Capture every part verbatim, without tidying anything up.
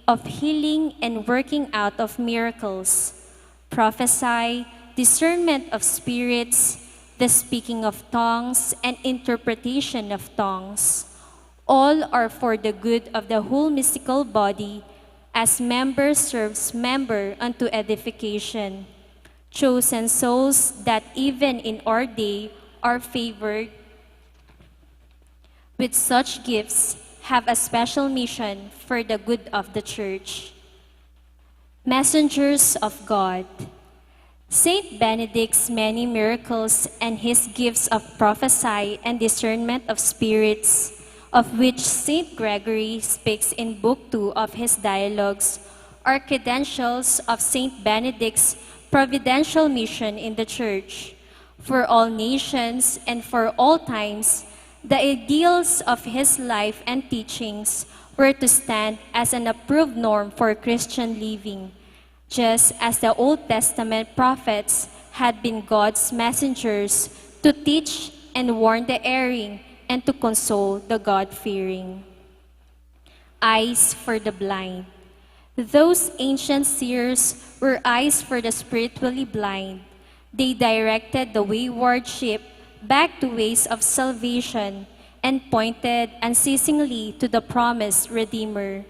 of healing and working out of miracles, prophecy, discernment of spirits, the speaking of tongues, and interpretation of tongues. All are for the good of the whole mystical body, as member serves member unto edification. Chosen souls that even in our day are favored with such gifts have a special mission for the good of the church. Messengers of God. Saint Benedict's many miracles and his gifts of prophecy and discernment of spirits, of which Saint Gregory speaks in Book two of his Dialogues, are credentials of Saint Benedict's providential mission in the Church. For all nations and for all times, the ideals of his life and teachings were to stand as an approved norm for Christian living, just as the Old Testament prophets had been God's messengers to teach and warn the erring and to console the God-fearing. Eyes for the blind. Those ancient seers were eyes for the spiritually blind. They directed the wayward sheep back to ways of salvation and pointed unceasingly to the promised Redeemer.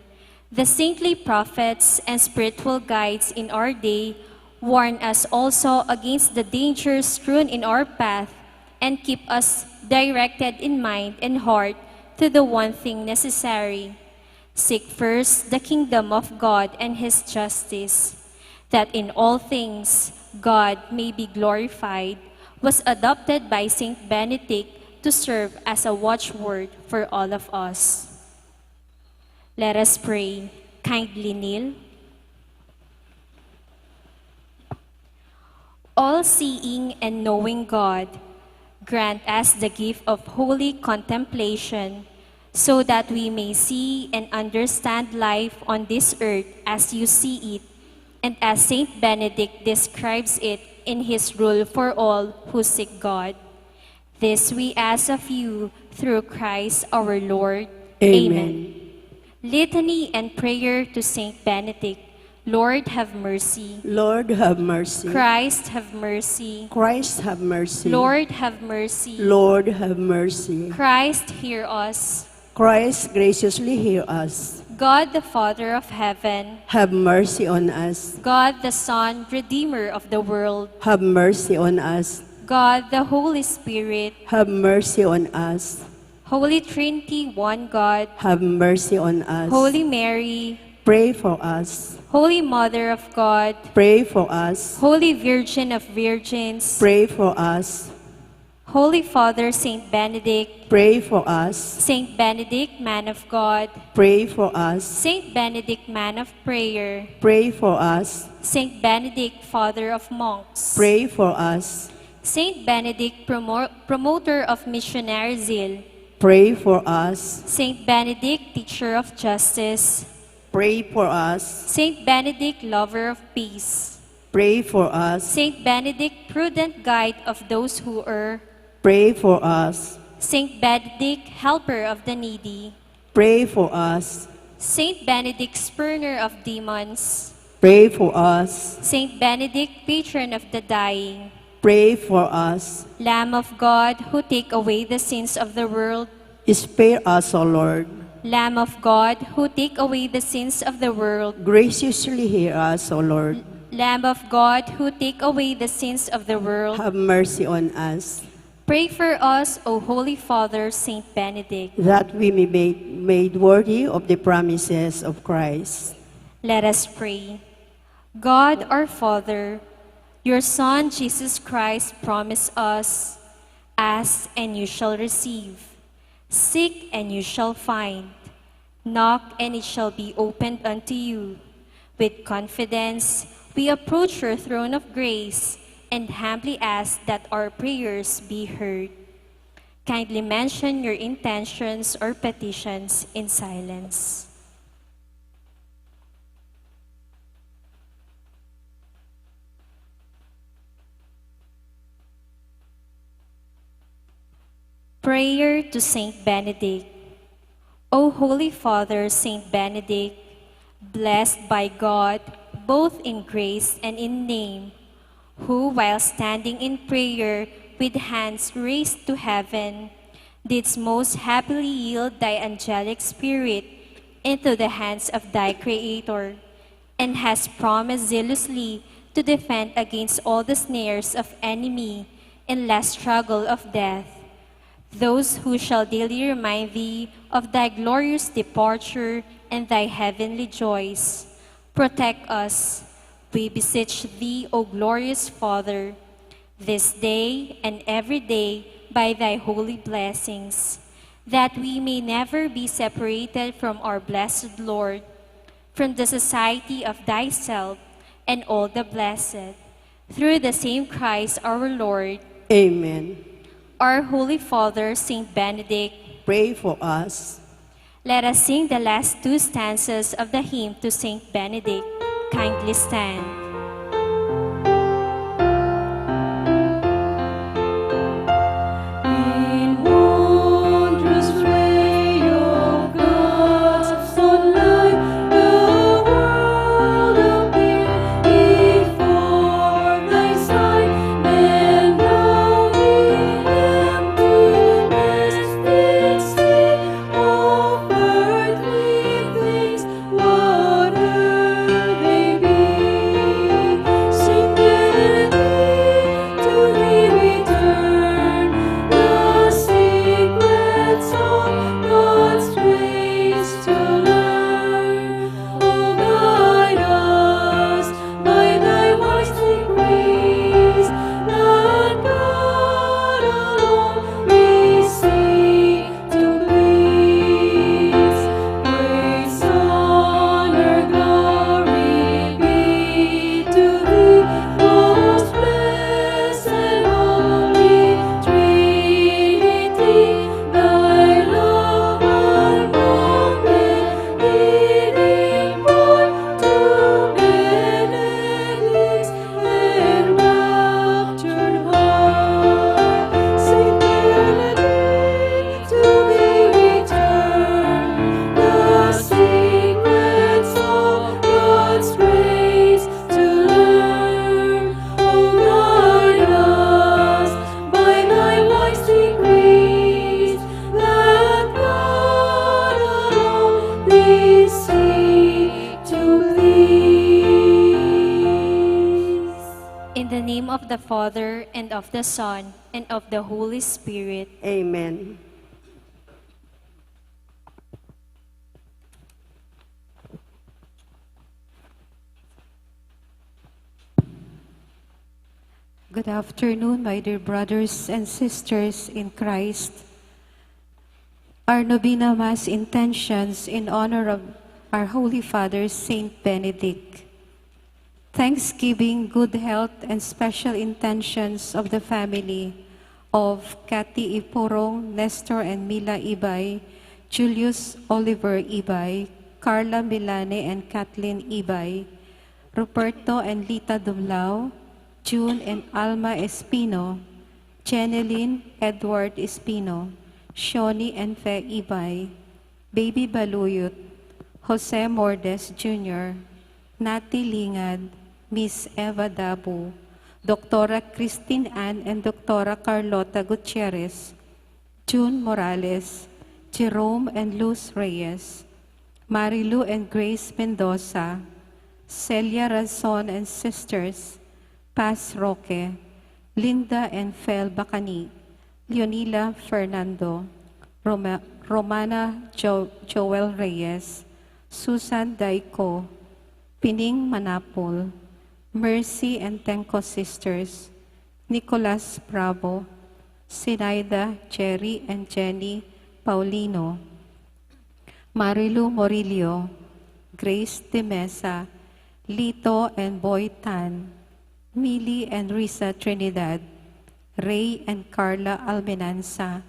The saintly prophets and spiritual guides in our day warn us also against the dangers strewn in our path and keep us directed in mind and heart to the one thing necessary. Seek first the kingdom of God and his justice, that in all things God may be glorified, was adopted by Saint Benedict to serve as a watchword for all of us. Let us pray. Kindly kneel. All-seeing and knowing God, grant us the gift of holy contemplation, so that we may see and understand life on this earth as you see it, and as Saint Benedict describes it in his rule for all who seek God. This we ask of you through Christ our Lord. Amen. Amen. Litany and prayer to Saint Benedict. Lord, have mercy. Lord, have mercy. Christ, have mercy. Christ, have mercy. Lord, have mercy. Lord, have mercy. Christ, hear us. Christ, graciously hear us. God, the Father of heaven. Have mercy on us. God, the Son, Redeemer of the world. Have mercy on us. God, the Holy Spirit. Have mercy on us. Holy Trinity, one God. Have mercy on us. Holy Mary. Pray for us. Holy Mother of God. Pray for us. Holy Virgin of Virgins. Pray for us. Holy Father Saint Benedict. Pray for us. Saint Benedict, man of God. Pray for us. Saint Benedict, man of prayer. Pray for us. Saint Benedict, father of monks. Pray for us. Saint Benedict, promo- promoter of missionary zeal. Pray for us. Saint Benedict, teacher of justice. Pray for us. Saint Benedict, lover of peace. Pray for us. Saint Benedict, prudent guide of those who err. Pray for us. Saint Benedict, helper of the needy. Pray for us. Saint Benedict, spurner of demons. Pray for us. Saint Benedict, patron of the dying. Pray for us. Lamb of God, who take away the sins of the world. Spare us, O Lord. Lamb of God, who take away the sins of the world. Graciously hear us, O Lord. Lamb of God, who take away the sins of the world. Have mercy on us. Pray for us, O Holy Father Saint Benedict. That we may be made worthy of the promises of Christ. Let us pray. God our Father, your Son Jesus Christ promised us, "Ask and you shall receive, seek and you shall find, knock and it shall be opened unto you." With confidence, we approach your throne of grace and humbly ask that our prayers be heard. Kindly mention your intentions or petitions in silence. Prayer to Saint Benedict. O Holy Father Saint Benedict, Blessed by God, both in grace and in name, who, while standing in prayer with hands raised to heaven, didst most happily yield thy angelic spirit into the hands of thy Creator, and hast promised zealously to defend against all the snares of enemy and last struggle of death. Those who shall daily remind thee of thy glorious departure and thy heavenly joys. Protect us, we beseech thee, O glorious Father, this day and every day by thy holy blessings, that we may never be separated from our blessed Lord, from the society of thyself and all the blessed, through the same Christ our Lord. Amen. Our Holy Father, Saint Benedict, pray for us. Let us sing the last two stanzas of the hymn to Saint Benedict. Kindly stand. In wondrous ray of God's sunlight, the world appeared before thy sight, and thou in emptiness didst see of earthly things whate'er they be. Sing gladly, to thee we turn the secrets of God's grace to learn. O guide us by thy wise decrees, that God alone we seek to please. Praise, honor, glory be to thee, most blessed Holy Trinity. Thy love unbounded did impart to Benedict's enraptured heart. Saint Benedict, to thee we turn, the secrets of God's grace to learn. O guide us by thy wise decrees, that God alone we seek to please. In the name of the Father, and of the Son, and of the Holy Spirit. Amen. Good afternoon, my dear brothers and sisters in Christ. Our novena Mass intentions in honor of our Holy Father, Saint Benedict. Thanksgiving, good health, and special intentions of the family of Kathy Ipurong, Nestor and Mila Ibay, Julius Oliver Ibay, Carla Milane and Kathleen Ibay, Ruperto and Lita Dumlao, June and Alma Espino, Jenelyn Edward Espino, Shoni and Fe Ibay, Baby Baluyut, Jose Mordes Junior, Nati Lingad, Miss Eva Dabu, Doktora Christine Ann and Doktora Carlota Gutierrez, June Morales, Jerome and Luz Reyes, Marilu and Grace Mendoza, Celia Razon and sisters, Paz Roque, Linda and Fel Bacani, Leonila Fernando, Roma-, Romana Jo-, Joel Reyes, Susan Daico, Pining Manapul, Mercy and Tengko sisters, Nicolas Bravo, Sinaida Jerry and Jenny Paulino, Marilu Morillo, Grace de Mesa, Lito and Boy Tan, Mili and Risa Trinidad, Ray and Carla Almenanza,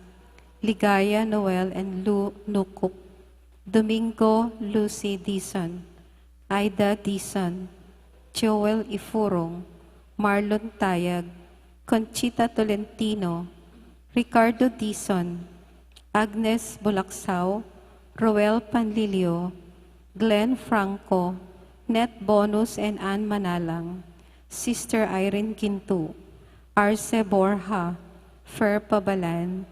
Ligaya Noel and Lu Nukup, Domingo Lucy Dizon, Aida Dizon, Joel Ifurong, Marlon Tayag, Conchita Tolentino, Ricardo Dizon, Agnes Bulaksao, Roel Panlilio, Glenn Franco, Net Bonus and Ann Manalang, Sister Irene Gintu, Arce Borja, Fer Pabalan,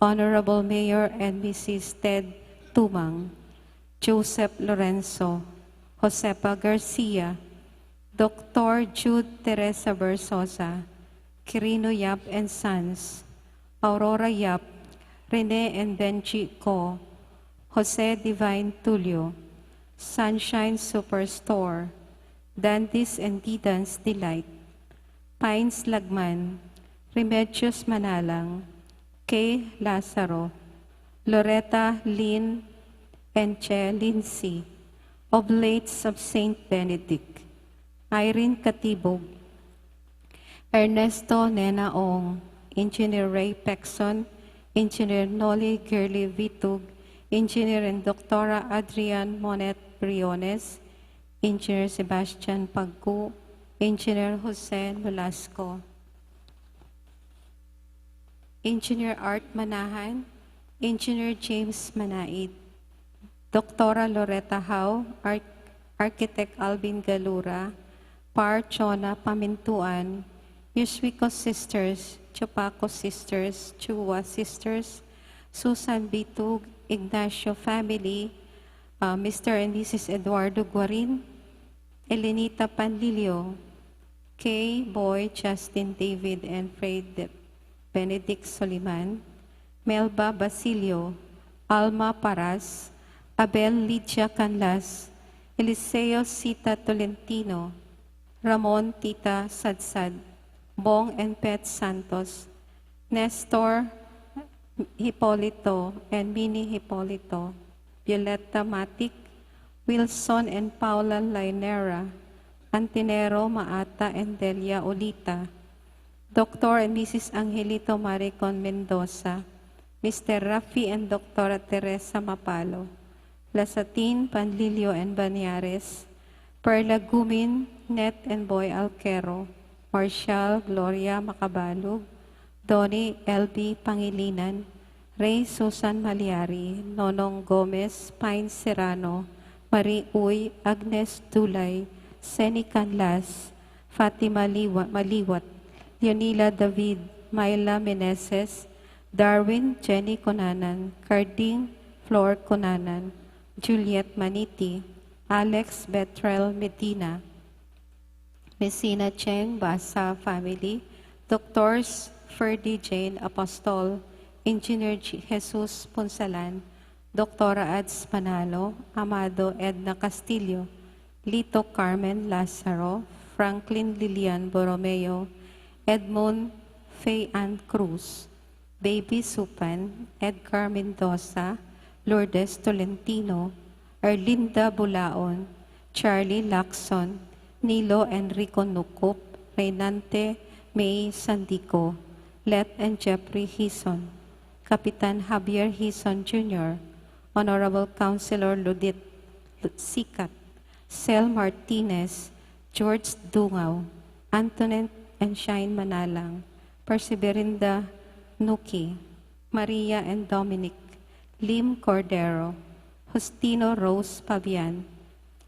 Honorable Mayor and Missus Ted Tumang, Joseph Lorenzo, Josefa Garcia, Doctor Jude Teresa Versosa, Quirino Yap and Sons, Aurora Yap, Rene and Benji Ko, Jose Divine Tulio, Sunshine Superstore, Dandies and Didans Delight, Pines Lagman, Remedios Manalang, Kay Lazaro, Loretta Lynn and Che Lindsay, Oblates of Saint Benedict, Irene Katibog, Ernesto Nena Ong, Engineer Ray Pexon, Engineer Noli Girly Vitug, Engineer and Doctora Adrian Monet Briones, Engineer Sebastian Pagku, Engineer Jose Nolasco, Engineer Art Manahan, Engineer James Manaid, Doctora Loretta Howe, Arch- Architect Alvin Galura, Par Chona Pamintuan, Yuswiko Sisters, Chupaco Sisters, Chua Sisters, Susan Bitug, Ignacio family, uh, Mister and Missus Eduardo Guarin, Elenita Panlilio, Kay, Boy, Justin, David, and Fred Benedict Soliman, Melba Basilio, Alma Paras, Abel Lydia Canlas, Eliseo Sita Tolentino, Ramon Tita Sadsad, Bong and Pet Santos, Nestor Hipolito and Mini Hipolito, Violeta Matic, Wilson and Paula Lainera, Antinero Maata and Delia Olita, Doctor and Missus Angelito Maricon Mendoza, Mister Rafi and Doctora Teresa Mapalo, Lasatin, Panlilio and Baniares, Perla Gumin, Net and Boy Alquero, Marshall, Gloria Macabalug, Donnie L B Pangilinan, Ray Susan Maliari, Nonong Gomez, Pine Serrano, Marie Uy, Agnes Dulay, Seni Canlas, Fatima Liwa- Maliwat, Leonila David, Myla Meneses, Darwin Jenny Conanan, Carding Flor Conanan, Juliet Maniti, Alex Betrel Medina, Messina Cheng Basa family, Doctors Ferdy Jane Apostol, Engineer J- Jesus Punsalan, Doctora Ads Manalo, Amado Edna Castillo, Lito Carmen Lazaro, Franklin Lilian Borromeo, Edmund Faye Ann Cruz, Baby Supan, Edgar Mendoza, Lourdes Tolentino, Erlinda Bulaon, Charlie Lacson, Nilo Enrico Nucup, Reynante May Sandico, Let and Jeffrey Hizon, Kapitan Javier Hizon Junior, Honorable Councilor Ludit Sikat, Sel Martinez, George Dungao, Antoinette and Shine Manalang, Perseverinda Nuki, Maria and Dominic, Lim Cordero, Justino Rose Pabian,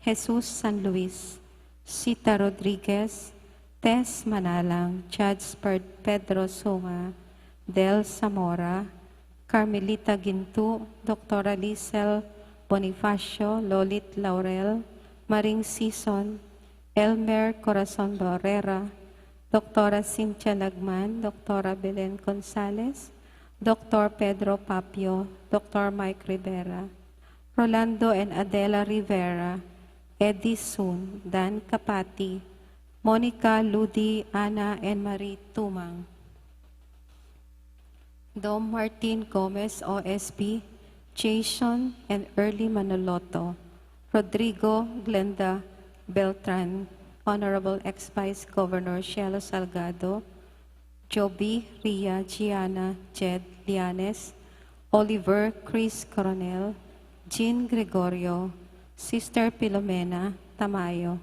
Jesus San Luis, Sita Rodriguez, Tess Manalang, Judge Per- Pedro Sunga, Del Zamora, Carmelita Gintu, Doctora Lisel Bonifacio, Lolit Laurel, Maring Sison, Elmer Corazon Barrera, Doctora Cynthia Lagman, Doctora Belen Gonzalez, Doctor Pedro Papio, Doctor Mike Rivera, Rolando and Adela Rivera, Eddie Sun, Dan Capati, Monica, Ludi, Ana, and Marie Tumang. Dom Martin Gomez, O S B, Jason and Early Manoloto, Rodrigo, Glenda Beltran, Honorable ex-Vice Governor Shelo Salgado, Joby, Ria, Gianna, Jed, Lianes, Oliver, Chris Coronel, Jean Gregorio, Sister Filomena Tamayo,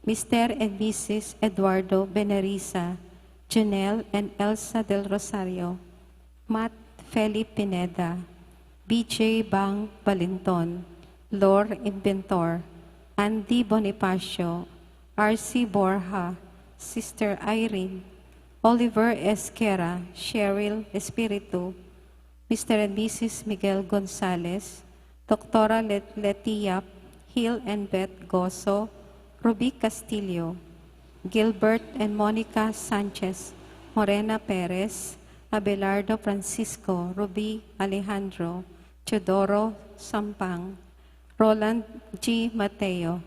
Mister and Missus Eduardo Beneriza, Junel and Elsa Del Rosario, Matt Felipe Pineda, B J Bang Balinton, Lor Inventor, Andy Bonifacio, R C Borja, Sister Irene, Oliver Esquera, Cheryl Espiritu, Mister and Missus Miguel Gonzalez, Doktora Let-, Leti Yap, Hil and Beth Goso, Ruby Castillo, Gilbert and Monica Sanchez, Morena Perez, Abelardo Francisco, Ruby Alejandro, Teodoro Sampang, Roland G. Mateo,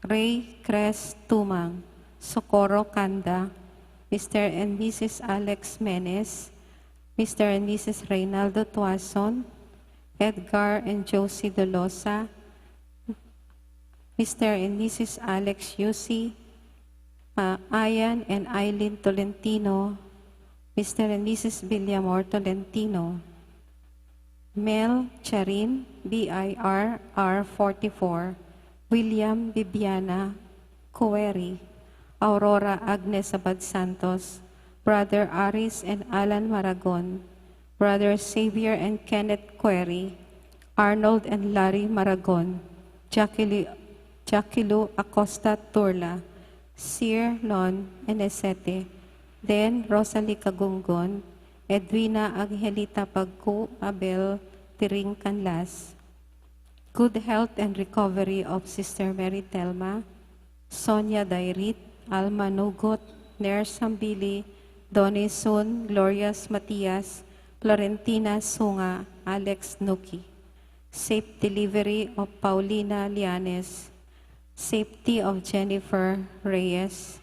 Ray Cres Tumang, Socorro Canda, Mister and Missus Alex Menes, Mister and Missus Reynaldo Tuason, Edgar and Josie Dolosa, Mister and Missus Alex Yusi, uh, Ian and Eileen Tolentino, Mister and Missus Villamor Tolentino, Mel Charin, B I R R forty-four, William Bibiana Coeri, Aurora Agnes Abad Santos, Brother Aris and Alan Maragon, Brother Xavier and Kenneth Coeri, Arnold and Larry Maragon, Jackie Li-, Jackie Lou Acosta Turla, Sir Lon Enesete, Den Rosalie Cagungon, Edwina Angelita Pagcu, Abel Tiring Canlas. Good health and recovery of Sister Mary Telma, Sonia Dairit, Alma Nugot, Ner Sambili, Donny Sun, Glorias Matias, Florentina Sunga, Alex Nuki. Safe delivery of Paulina Lianes. Safety of Jennifer Reyes.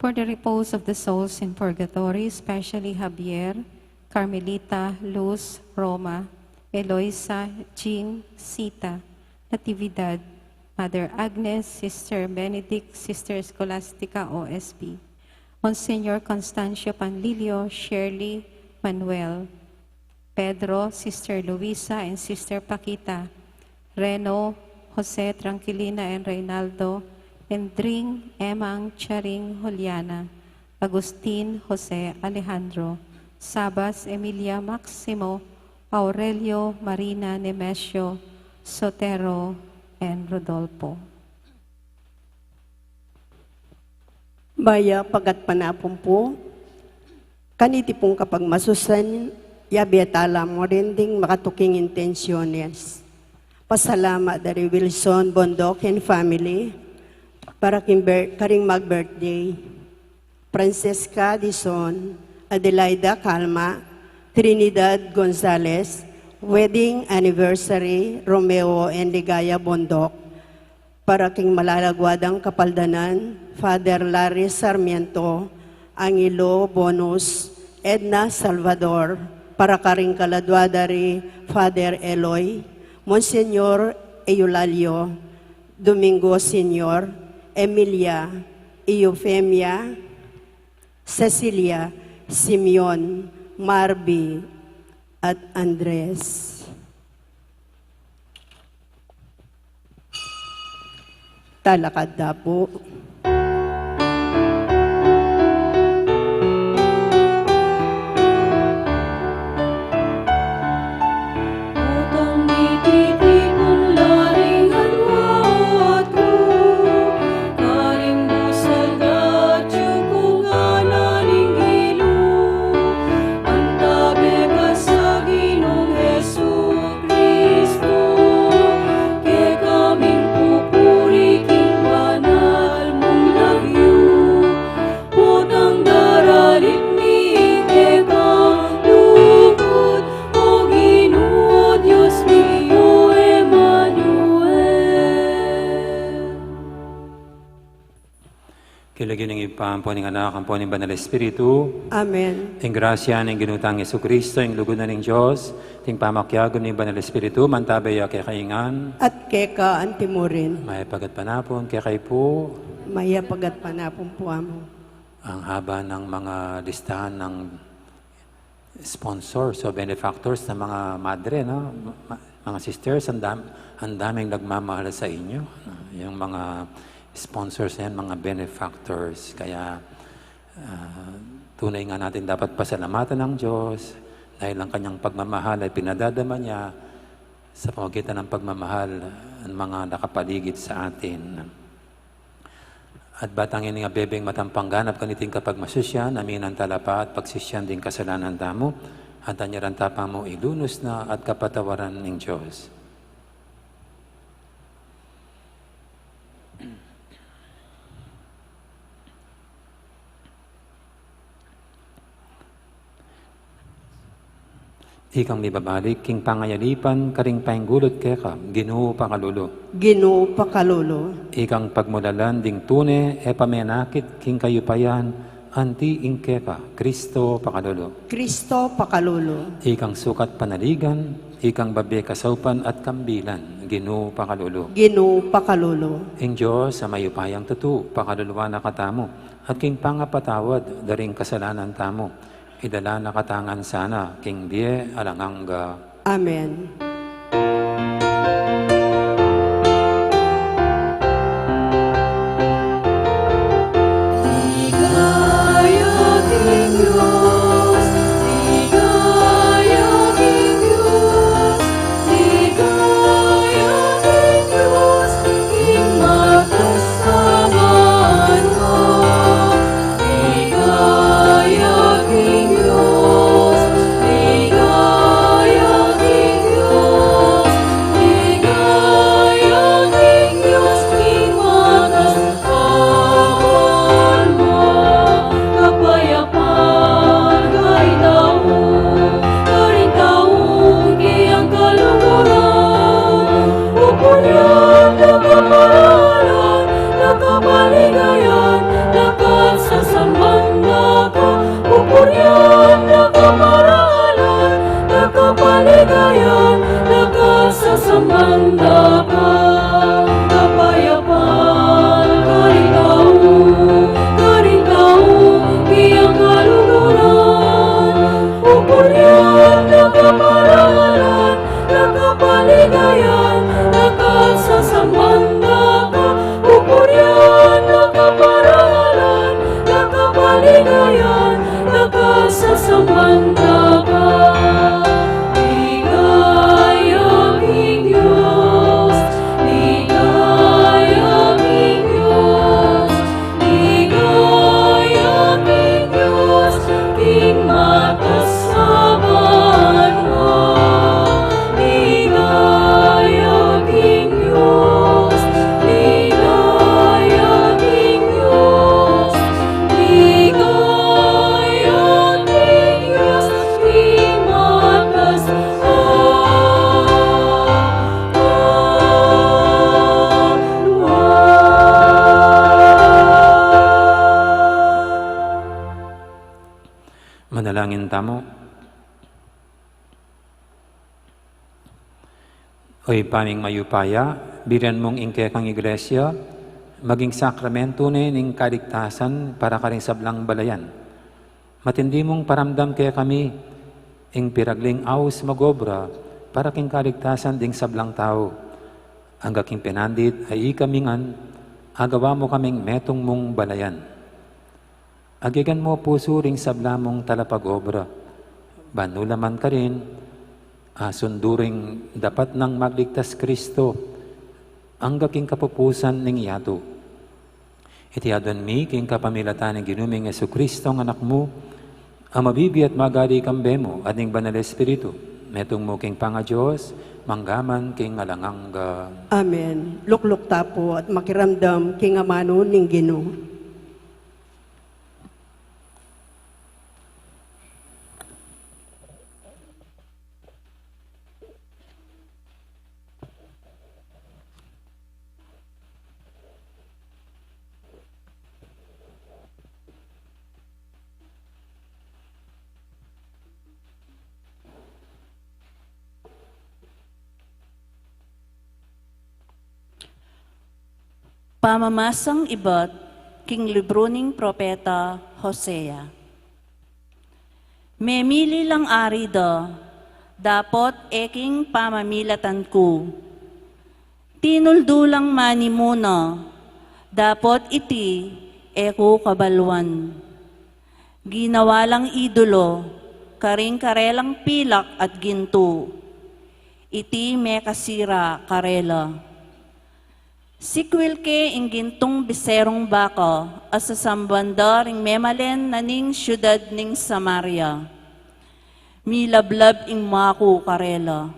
For the repose of the souls in purgatory, especially Javier, Carmelita, Luz, Roma, Eloisa, Jean, Sita, Natividad, Mother Agnes, Sister Benedict, Sister Scholastica, O S P, Monsignor Constancio Panlilio, Shirley, Manuel, Pedro, Sister Luisa, and Sister Paquita, Reno, Jose, Tranquilina, and Reynaldo, Endring, Emang, Charing, Juliana, Agustin, Jose, Alejandro, Sabas, Emilia, Maximo, Aurelio, Marina, Nemesio, Sotero, and Rodolfo. Mayap a gatpanapun pu kaniti pung kapagmasusan, yabe tala mu rin ding makatuking intensiones. Pasalamat dari Wilson Bondoc and family para king bir-, karing mag-birthday. Francesca Dizon, Adelaida Calma, Trinidad Gonzalez, wedding anniversary, Romeo and Ligaya Bondoc, para king malalagwa dang kapaldanan, Father Larry Sarmiento, Angelo Bonus, Edna Salvador, para karing kaladwa da ri Father Eloy, Monsignor Eulalio, Domingo Senior, Emilia, Eufemia, Cecilia, Simeon, Marby, at Andres. Talakad da pu. Kristo, keka mi pupuri king banal mung lagyu. Potang daralit mi keka lugud, O Ginu, Dios mi, O Emmanuel. King lagyu ning Ibpa, ampo ning Anak, ampo ning Banal Espiritu. Amen. Ing grasya ning Ginu tang Jesucristo, ing lugud na ning Dios, ing pamakiabe ning Banal Espiritu, mantabe ya kekayu ngan. At keka antimurin. Mayap a gatpanapun kekayu pu. Mayap a gatpanapun pu, Among. Ang haba ng mga listahan ng sponsors o benefactors ng mga madre, no? Ma-, mga sisters, ang dam-, ang daming nagmamahal sa inyo, no? Yung mga sponsors na yan, mga benefactors. Kaya, ah, tunay nga natin dapat pasalamatan ang Diyos dahil ang kanyang pagmamahal ay pinadadama niya sa pamagitan ng pagmamahal ng mga nakapaligid sa atin. At batang ini nga bebeng matang pangganap kaniting kapagmasusyan, aminan tala pa at pagsisyan ding kasalanan tamu, at anyaran ta pa mu ilunus na at kapatawaran ning Dios. Ikang mibabalik king pangayalipan karing painggulut keka, Ginu pakalulu. Ginu pakalulu. Ikang pagmulalan ding tune, e pamenakit king kayupayan, anti ing keka, Kristo pakalulu. Kristo pakalulu. Ikang sukat panaligan, ikang babie kasaupan at kambilan, Ginu pakalulu. Ginu pakalulu. Ing Dios a mayupayang tutu, pakaluluan na katamu, at king pangapatawad da ring kasalanan tamu, idala na katamu ngan sana king bie alang angga. Amen. Ligaya king Dios, ligaya king Dios, ligaya king Dios, king matas a banua. Ligaya king Dios, ligaya king Dios, ligaya king Dios, king matas a banua. Kapayapan karing tau, karing tau king kayang kaluluran. Pupurian na kaparalan, na kapaligayan, na kasasamban da ka. Pupurian na kaparalan, na kapaligayan, na kasasamban da ka. Kapayapan karing tau, karing tau king kayang kaluluran. Pupurian na kaparalan, na kapaligayan, na kasasamban da ka. Pupurian na kaparalan, na kapaligayan, na kasasamban da ka. Ligaya king Dios, ligaya king Dios, ligaya king Dios, king matas a banua. Ligaya king Dios, ligaya king Dios, ligaya king Dios, king matas a banua. Manalangin tamu. O Ibpa ming mayupaya, birian mung ing kekang Iglesia maging sakramentu ne ning kaligtasan para karing sablang balayan. Matindi mung paramdam kekami ing piragling aus mag-obra para king kaligtasan ding sablang tau. Angga king penandit a ikami ngan, agawa mu kaming metung mung balayan. Agyag mu pusu ring sabla mung talapag-obra, ban nu la man karin asundu ring dapat nang magligtas Kristo angga king kapupusan ning yatu. Iti aduan mi king kapamilatan ning Ginu ming Jesucristo, a Anak mu, a mabibie at magari kambe mu at ning Banal Espiritu, metung mu king pangaDios, mangga man king alang angga. Amen. Lukluk ta pu at makiramdam king amanu ning Ginu. Pamamasang ibat king libru ning propeta Hosea. Memili lang ari da, dapot e king pamamilatan ku. Tinuldu lang manimuna, dapot iti e ku kabaluan. Ginawa lang idolo karing karelang pilak at gintu. Iti mekasira karela. Sikwil ke ing gintung biserung baka a sasamban da ring memalen na ning siudad ning Samaria. Milablab ing maku karela.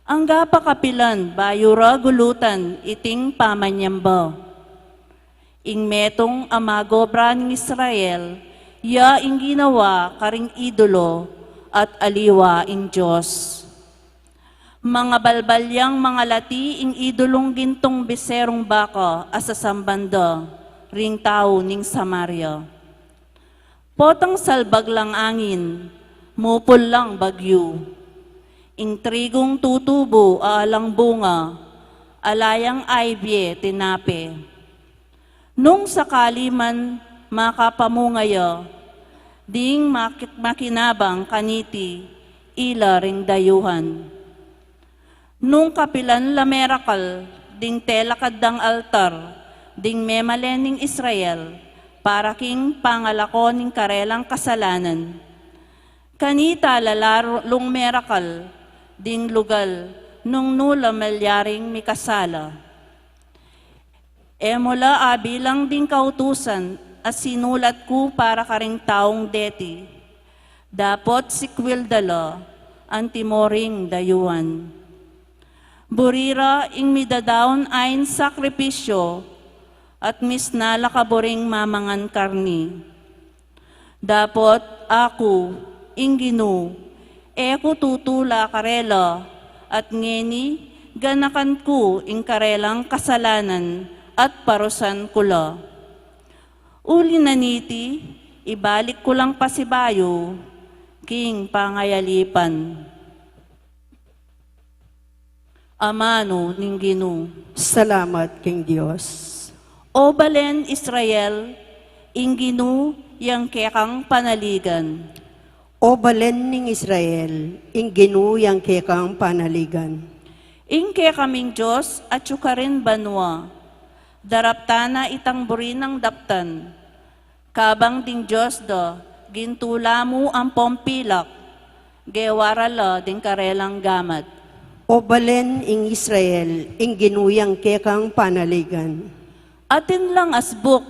Angga pa kapilan bayu ra gulutan iting pamanyamba? Ing metung a magobra ning Israel, ya ing ginawa karing idolo at aliwa ing Dios. Mangabalbal yang mangalati ing idolung gintung biserung baka a sasamban da ring tau ning Samaria. Potang salbag lang angin, mupul lang bagyu. Ing trigung tutubu a alang bunga, ala yang aibie tinape. Nung sakali man makapamunga ya, ding maki-, makinabang kaniti ila ring dayuhan. Nung kapilan la merakal ding telakad dang altar ding memalen ning Israel para king pangalako ning karelang kasalanan, kanita la lalung merakal ding lugal nung nu la malyaring mikasala. E mu la abilang ding kautusan a sinulat ku para karing taung deti, dapot sikwil da la antimo ring dayuhan. Buri ra ing midadaun ain sakripisyu at misna la kaburing mamangan karni. Dapot aku, ing Ginu, e ku tutula karela, at ngeni ganakan ku ing karelang kasalanan at parusan ku la. Uli na niti, ibalik ku lang pasibayu king pangayalipan. Amanu ning Ginu. Salamat king Dios. O balen Israel, ing Ginu yang kekang panaligan. O balen ning Israel, ing Ginu yang kekang panaligan. Ing kekaming Dios atyu karin banua, daraptan na itang buri nang daptan. Kabang ding Dios da, gintula mu ampong pilak, gewa ra la ding karelang gamat. O balen ing Israel, ing Ginu yang kekang panaligan. Atin lang asbuk,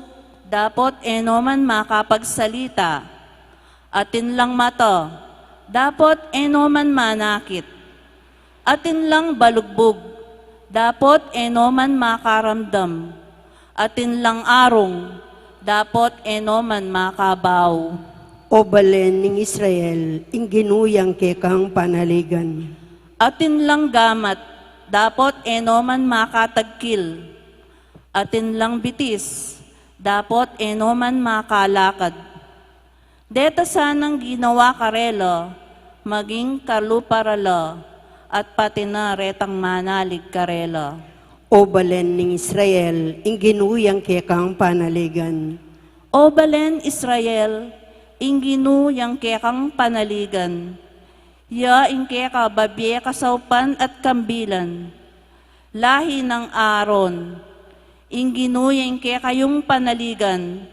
dapot e no man makapagsalita. Atin lang mata, dapot e no man manakit. Atin lang balugbug, dapot e no man makaramdam. Atin lang arung, dapot e no man makabau. O balen ning Israel, ing Ginu yang kekang panaligan. Atin lang gamat, dapot e no man makatagkil. Atin lang bitis, dapot e no man makalakad. Deta sanang ginawa karela, maging kalupa ra la, at pati na retang manalig karela. O balen ning Israel, ing Ginu yang kekang panaligan. O balen Israel, ing Ginu yang kekang panaligan. Ya ing keka babie kasaupan at kambilan. Lahi nang Aaron, ing Ginu ya ing kekayung panaligan,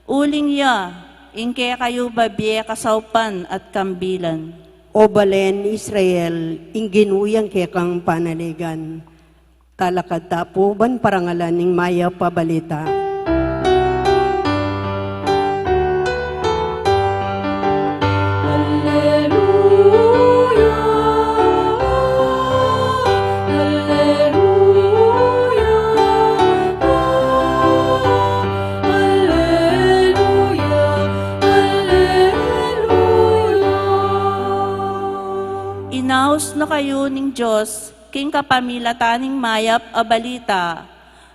uling ya ing kekayu babie kasaupan at kambilan. O balen Israel, ing Ginu yang kekang panaligan. Talakad ta pu ban parangalan ing mayap a balita. Alleluia, alleluia, alleluia, alleluia. Inaus na kayu ning Dios king kapamilatan ning mayap a balita,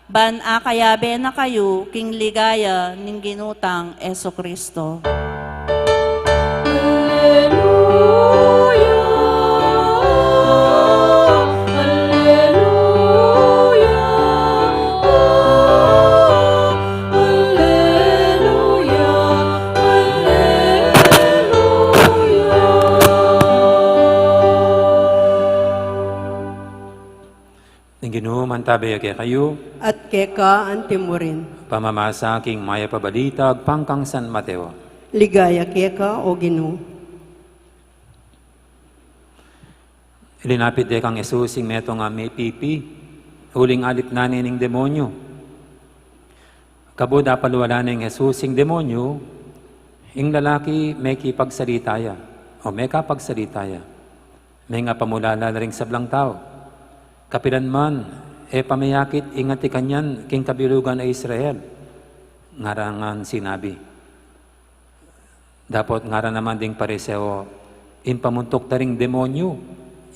ban akayabe na kayu king ligaya ning Ginu tang Jesucristo. Alleluia, alleluia, alleluia, alleluia. Ing Ginu mantabe ya kekayu. At keka antimurin. Pamamasa king mayap a balita agpang kang San Mateo. Ligaya keka, O Ginu. Linapit de kang Jesus ing metung a mepipi, uling alit na ne ning demonyu. Kabud apalwala neng Jesus ing demonyu, ing lalaki mekipagsalita ya, o mekapagsalita ya. Mengapamulala la ring sablang tau. Kapilan man, e pa meyakit ing atin kanyan king kabilugan a Israel, ngara nang sinabi. Dapot ngara naman ding Pariseo, impamuntuk da ring demonyu,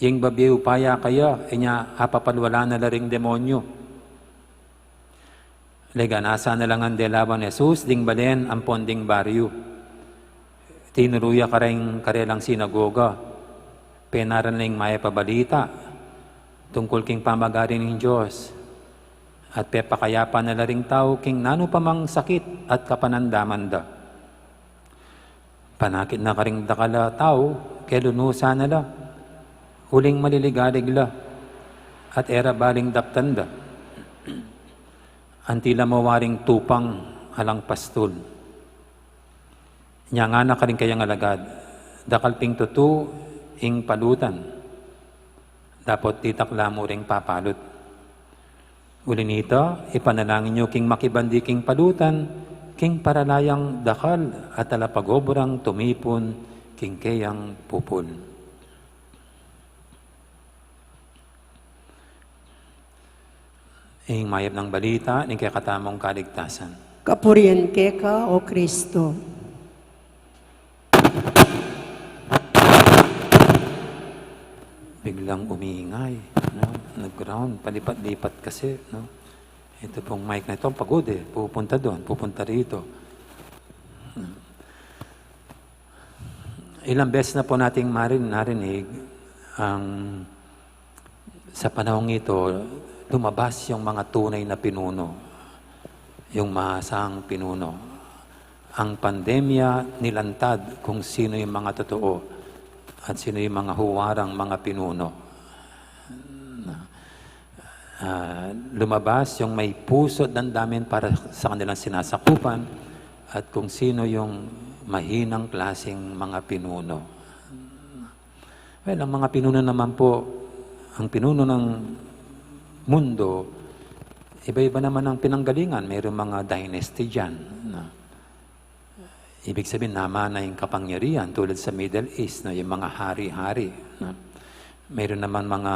ing babie upaya kaya, inya apapalwala na la ring demonyu. Leganasa na la ngan de lawan Jesus ding balen ampon ding baryu. Tinuru ya kareng karelang sinagoga. Penaral na ing mayap a balita tungkul king pamagari ning Dios. At pepakayapan na la ring tau king nanu pa mang sakit at kapanandaman da. Panakit na karing dakal a tau, kelunusan na la. Uling maliligalig la. At e ra baling daptan da. Anti la mawaring tupang alang pastul. Inya ngana karing kayang alagad, dakal pin tutu ing palutan. Dapot ditak la mu ring papalut. Uli nita, ipanalangin yu king makibandi king palutan, king paralayang dakal a talapagobrang tumipun king keyang pupul. Ing mayap nang balita ning kekatamung kaligtasan. Kapurian keka, O Kristo. Biglang umingay, no? Nag-ground, palipat-lipat kasi, no? Ito pong mic na ito, pagod eh. Pupunta doon, pupunta rito. Ilang beses na po nating marin-, narinig ang sa panahong ito, lumabas yung mga tunay na pinuno, yung mahasang pinuno. Ang pandemya nilantad kung sino yung mga totoo at sino yung mga huwarang mga pinuno. Ah, lumabas yung may puso at damdamin para sa kanilang sinasakupan at kung sino yung mahinang klaseng mga pinuno. Well, ang mga pinuno naman po, ang pinuno ng mundo, iba-iba naman ang pinanggalingan. Mayroong mga dynasty dyan, no? Ibig sabihin, namana yung kapangyarihan, tulad sa Middle East, no? Yung mga hari-hari, no? Mayroon naman mga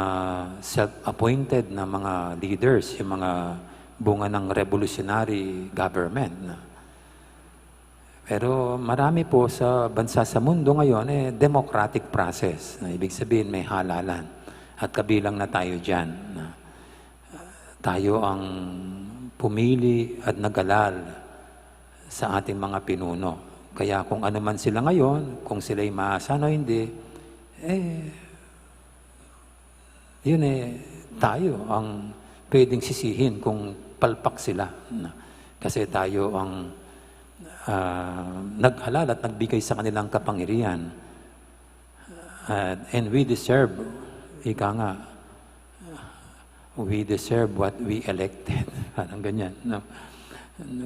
self-appointed na mga leaders, yung mga bunga ng revolutionary government, no? Pero marami po sa bansa sa mundo ngayon, eh, democratic process. Na ibig sabihin, may halalan. At kabilang na tayo dyan. Na tayo ang pumili at naghalal sa ating mga pinuno. Kaya kung ano man sila ngayon, kung sila'y maasahan o hindi, eh, yun eh, tayo ang pwedeng sisihin kung palpak sila. Na, kasi tayo ang, ah, naghalal at nagbigay sa kanilang kapangyarihan. Ah, and we deserve, ika nga, we deserve what we elected. Parang ganyan, no?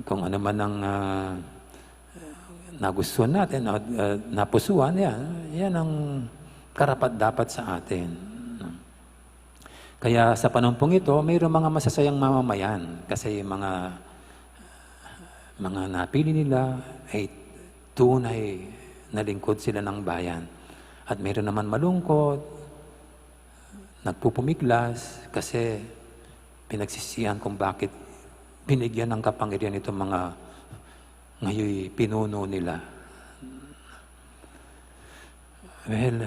Kung ano man ang, ah, nagustuhan natin, o, ah, napusuan, yan, yan ang karapat-dapat sa atin. Kaya sa panahon pong ito, mayroong mga masasayang mamamayan kasi yung mga, mga napili nila ay tunay na lingkod sila ng bayan. At mayroon naman malungkot, nagpupumiglas kasi pinagsisihan kung bakit binigyan ng kapangyarihan itong mga ngayoy pinuno nila. Well,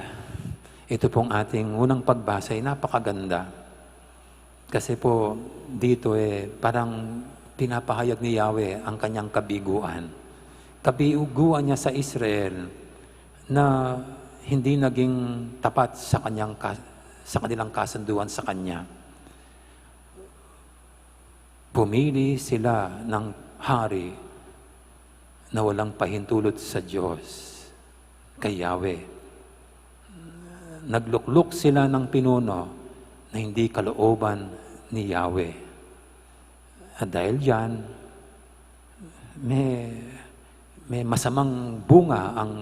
ito pong ating unang pagbasa ay napakaganda. Kasi po, dito eh, parang pinapahayag ni Yahweh ang kanyang kabiguan. Kabiguan niya sa Israel na hindi naging tapat sa kanyang ka-, sa kanilang kasunduan sa kanya. Pumili sila ng hari na walang pahintulot sa Diyos, kay Yahweh. Nagluklok sila ng pinuno na hindi kalooban ni Yahweh. At dahil diyan, may, may masamang bunga ang,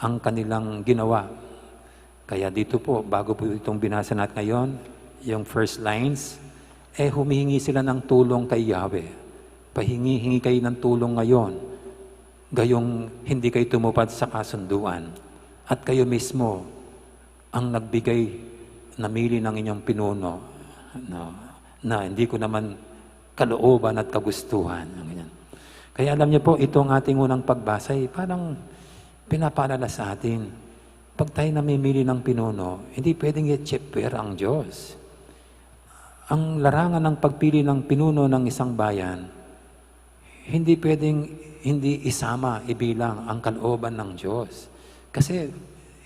ang kanilang ginawa. Kaya dito po, bago po itong binasa natin ngayon, yung first lines, eh, humihingi sila ng tulong kay Yahweh. Pahingi-hingi kayo ng tulong ngayon, gayong hindi kayo tumupad sa kasunduan. At kayo mismo ang nagbigay, namili ng inyong pinuno, no, na hindi ko naman kalooban at kagustuhan. Ganyan. Kaya alam niyo po, itong ating unang pagbasa ay parang pinapaalala sa atin, pag tayo namimili ng pinuno, hindi pwedeng i-cheaper ang Diyos. Ang larangan ng pagpili ng pinuno ng isang bayan, hindi pwedeng hindi isama, ibilang ang kalooban ng Diyos. Kasi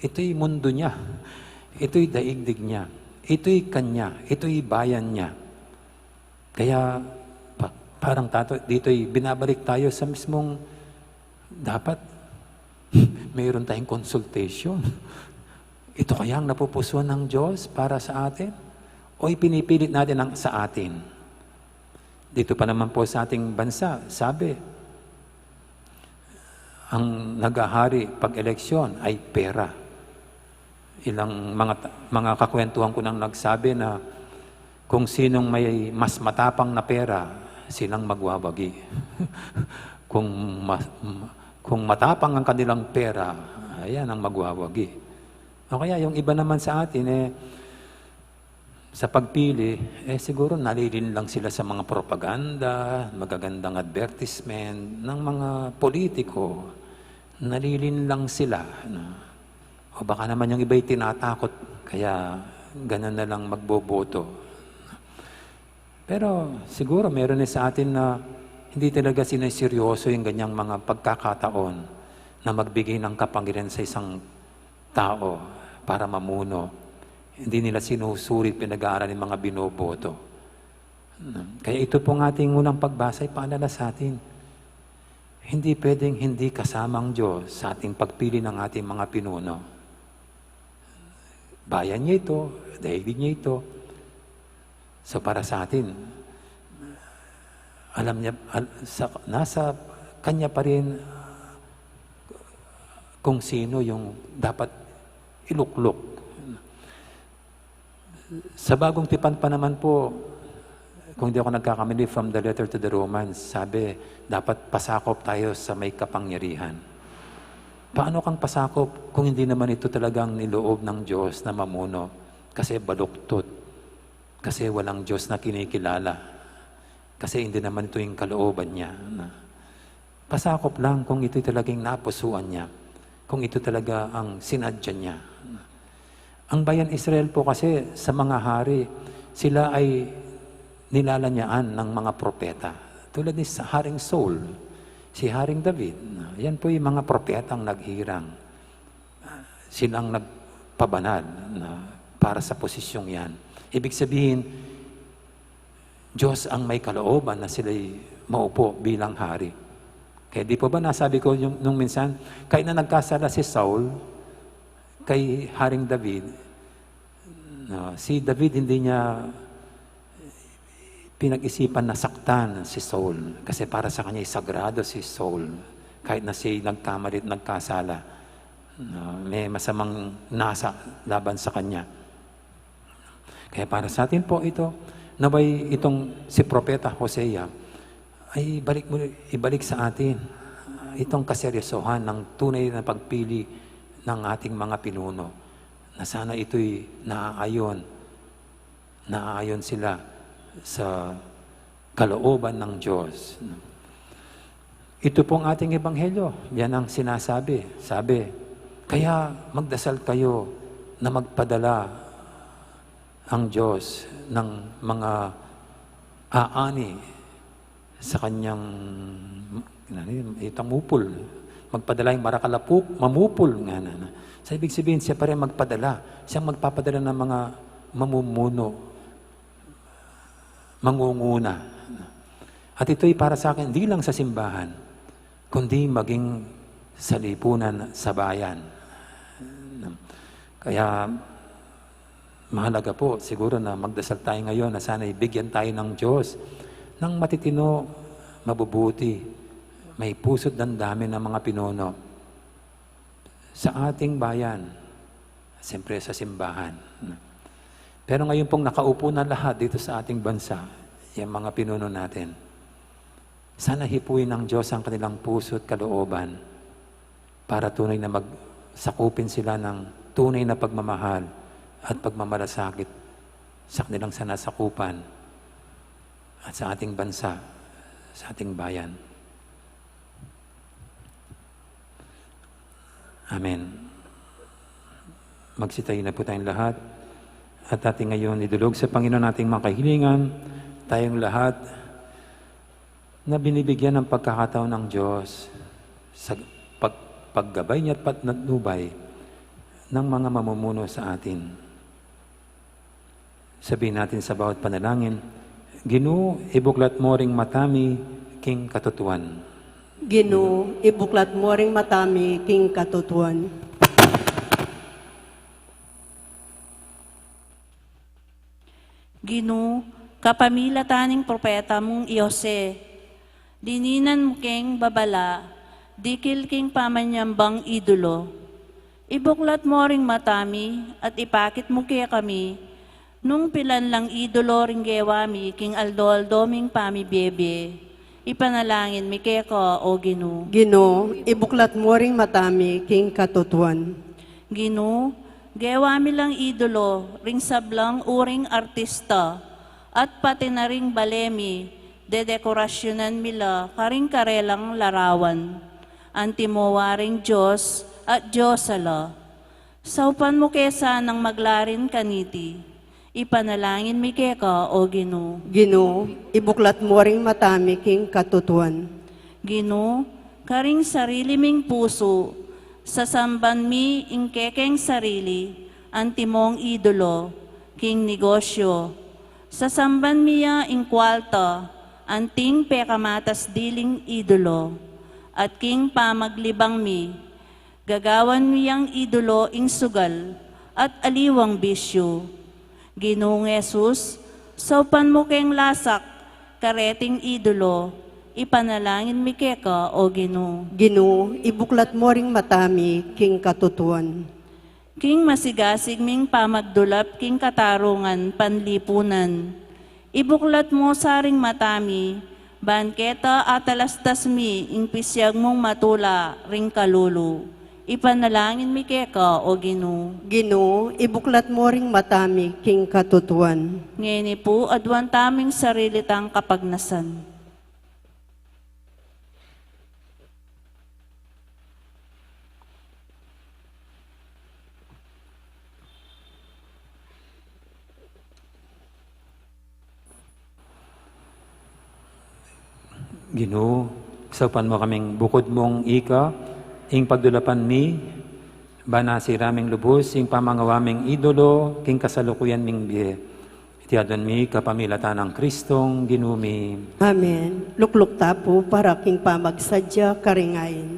ito'y mundo niya, ito'y daigdig niya, ito'y kanya, ito'y bayan niya. Kaya pa- parang tato, dito'y binabalik tayo sa mismong dapat mayroon tayong consultation. Ito kaya ang napupusuan ng Diyos para sa atin? O ipinipilit natin ang sa atin? Dito pa naman po sa ating bansa, sabi, ang naghahari pag eleksyon ay pera. Ilang mga, mga kakwentuhan ko nang nagsabi na kung sinong may mas matapang na pera, silang magwawagi. Kung mas, kung matapang ang kanilang pera, ayan ang magwawagi. O kaya yung iba naman sa atin, eh, sa pagpili, eh, siguro nalilin lang sila sa mga propaganda, magagandang advertisement ng mga politiko. Nalilin lang sila, no? O baka naman yung iba'y tinatakot, kaya ganun na lang magboboto. Pero siguro meron din sa atin na hindi talaga sineseryoso yung ganyang mga pagkakataon na magbigay ng kapangyarihan sa isang tao para mamuno. Hindi nila sinusuri at pinag-aaralan yung mga binoboto. Kaya ito pong ating unang pagbasa ay paalala sa atin. Hindi pwedeng hindi kasama ang Diyos sa ating pagpili ng ating mga pinuno. Bayan niya ito, daigdig niya ito. So para sa atin, alam niya, al- sa, nasa kanya pa rin kung sino yung dapat iluklok. Sa Bagong Tipan pa naman po, kung di ako nagkakamali, from the letter to the Romans, sabi, dapat pasakop tayo sa may kapangyarihan. Paano kang pasakop kung hindi naman ito talagang niloob ng Diyos na mamuno? Kasi baluktot. Kasi walang Diyos na kinikilala. Kasi hindi naman ito yung kalooban niya. Pasakop lang kung ito'y talagang napusuan niya, kung ito talaga ang sinadya niya. Ang bayan Israel po kasi sa mga hari, sila ay nilalanyaan ng mga propeta. Tulad ni sa Haring Saul, si Haring David, yan po yung mga propetang naghirang. Silang nagpabanal na para sa posisyong yan. Ibig sabihin, Diyos ang may kalooban na sila'y maupo bilang hari. Kaya di po ba nasabi ko yung, nung minsan, kahit na nagkasala si Saul kay Haring David, no, si David hindi niya pinag-isipan na saktan si Saul. Kasi para sa kanya, sagrado si Saul. Kahit na siya nagkamali at nagkasala, no, may masamang nasa laban sa kanya. Kaya para sa atin po ito, naway itong si Propeta Hosea ay balik mo, ibalik sa atin itong kaseryosohan ng tunay na pagpili ng ating mga pinuno, na sana ito'y naaayon, naaayon sila sa kalooban ng Diyos. Ito pong ating ebanghelyo, yan ang sinasabi. Sabi, kaya magdasal kayo na magpadala ang Diyos ng mga aani sa kanyang, ano yun, itang mupul. Magpadala yung marakalapuk, mamupul, nga na, na. Sa ibig sabihin, siya pa rin magpadala. Siyang magpapadala ng mga mamumuno, mangunguna. At ito'y para sa akin, hindi lang sa simbahan, kundi maging sa lipunan, sa bayan. Kaya mahalaga po siguro na magdasal tayo ngayon na sana ibigyan tayo ng Diyos ng matitino, mabubuti, may puso't damdamin ng mga pinuno sa ating bayan, Siyempre sa simbahan. Pero ngayon pong nakaupo na lahat dito sa ating bansa, yung mga pinuno natin, sana hipuin ng Diyos ang kanilang puso at kalooban para tunay na mag-, sakupin sila ng tunay na pagmamahal at pagmamalasakit sa kanilang sanasakupan at sa ating bansa, sa ating bayan. Amen. Magsitayo na po tayong lahat. At ating ngayon idulog sa Panginoon ating mga kahilingan, tayong lahat na binibigyan ng pagkakataon ng Diyos sa pag-, paggabay niya at patnubay ng mga mamumuno sa atin. Sabihin natin sa bawat panalangin, "Ginu, ibuklat mo ring mata mi king katutuan." Ginu, ibuklat mo ring mata mi king katutuan. Ginu, kapamilatan ning propeta mung i Jose, dininan mu keng babala dikil king pamanyambang idolo. Ibuklat mo ring mata mi at ipakit mu kekami nung pilan lang idolo ring gewa mi king aldo-aldo ming pamibie-bie. Ipanalangin mi keka, O Ginu. Ginu, ibuklat mo ring mata mi king katutuan. Ginu, gewa mi lang idolo ring sablang uring artista, at pati na ring bale mi, dedekorasyunan mi la karing karelang larawan. Antimo waring Dios at Diosa la. Saupan mu ke sanang maglarin kaniti. Ipanalangin mi keka, O Ginu. Ginu, ibuklat mo ring mata mi king katutuan. Ginu, karing sarili ming pusu, sasamban mi ing kekeng sarili, antimong idolo, king negosyo. Sasamban mi ya ing kwalta, anting pekamatas diling idolo. At king pamaglibang mi, gagawan mi yang idolo ing sugal at aliwang bisyu. Ginung Jesus, saupan mu keng lasak kareting idolo, ipanalangin mi keka, O Ginu. Ginu, ibuklat mo ring mata mi king katutuan. King masigasig ming pamagdulap king katarungan panlipunan, ibuklat mo sa ring mata mi, ban keta atalastas mi ing pisyag mung matula ring kalulu. Ipanalangin mi keka, O Ginu. Ginu, ibuklat mo ring mata mi king katutuan. Ngeni pu, aduan tamu ing sarili tang kapagnasan. Ginu, saupan mu kaming bukud mung ika ing pagdulapan mi, ban asira ming lubus ing pamangawa ming idolo king kasalukuyan ming bie. Iti aduan mi kapamilatan nang Kristong Ginu mi. Amen. Lukluk ta pu para king pamagsadya karing ain.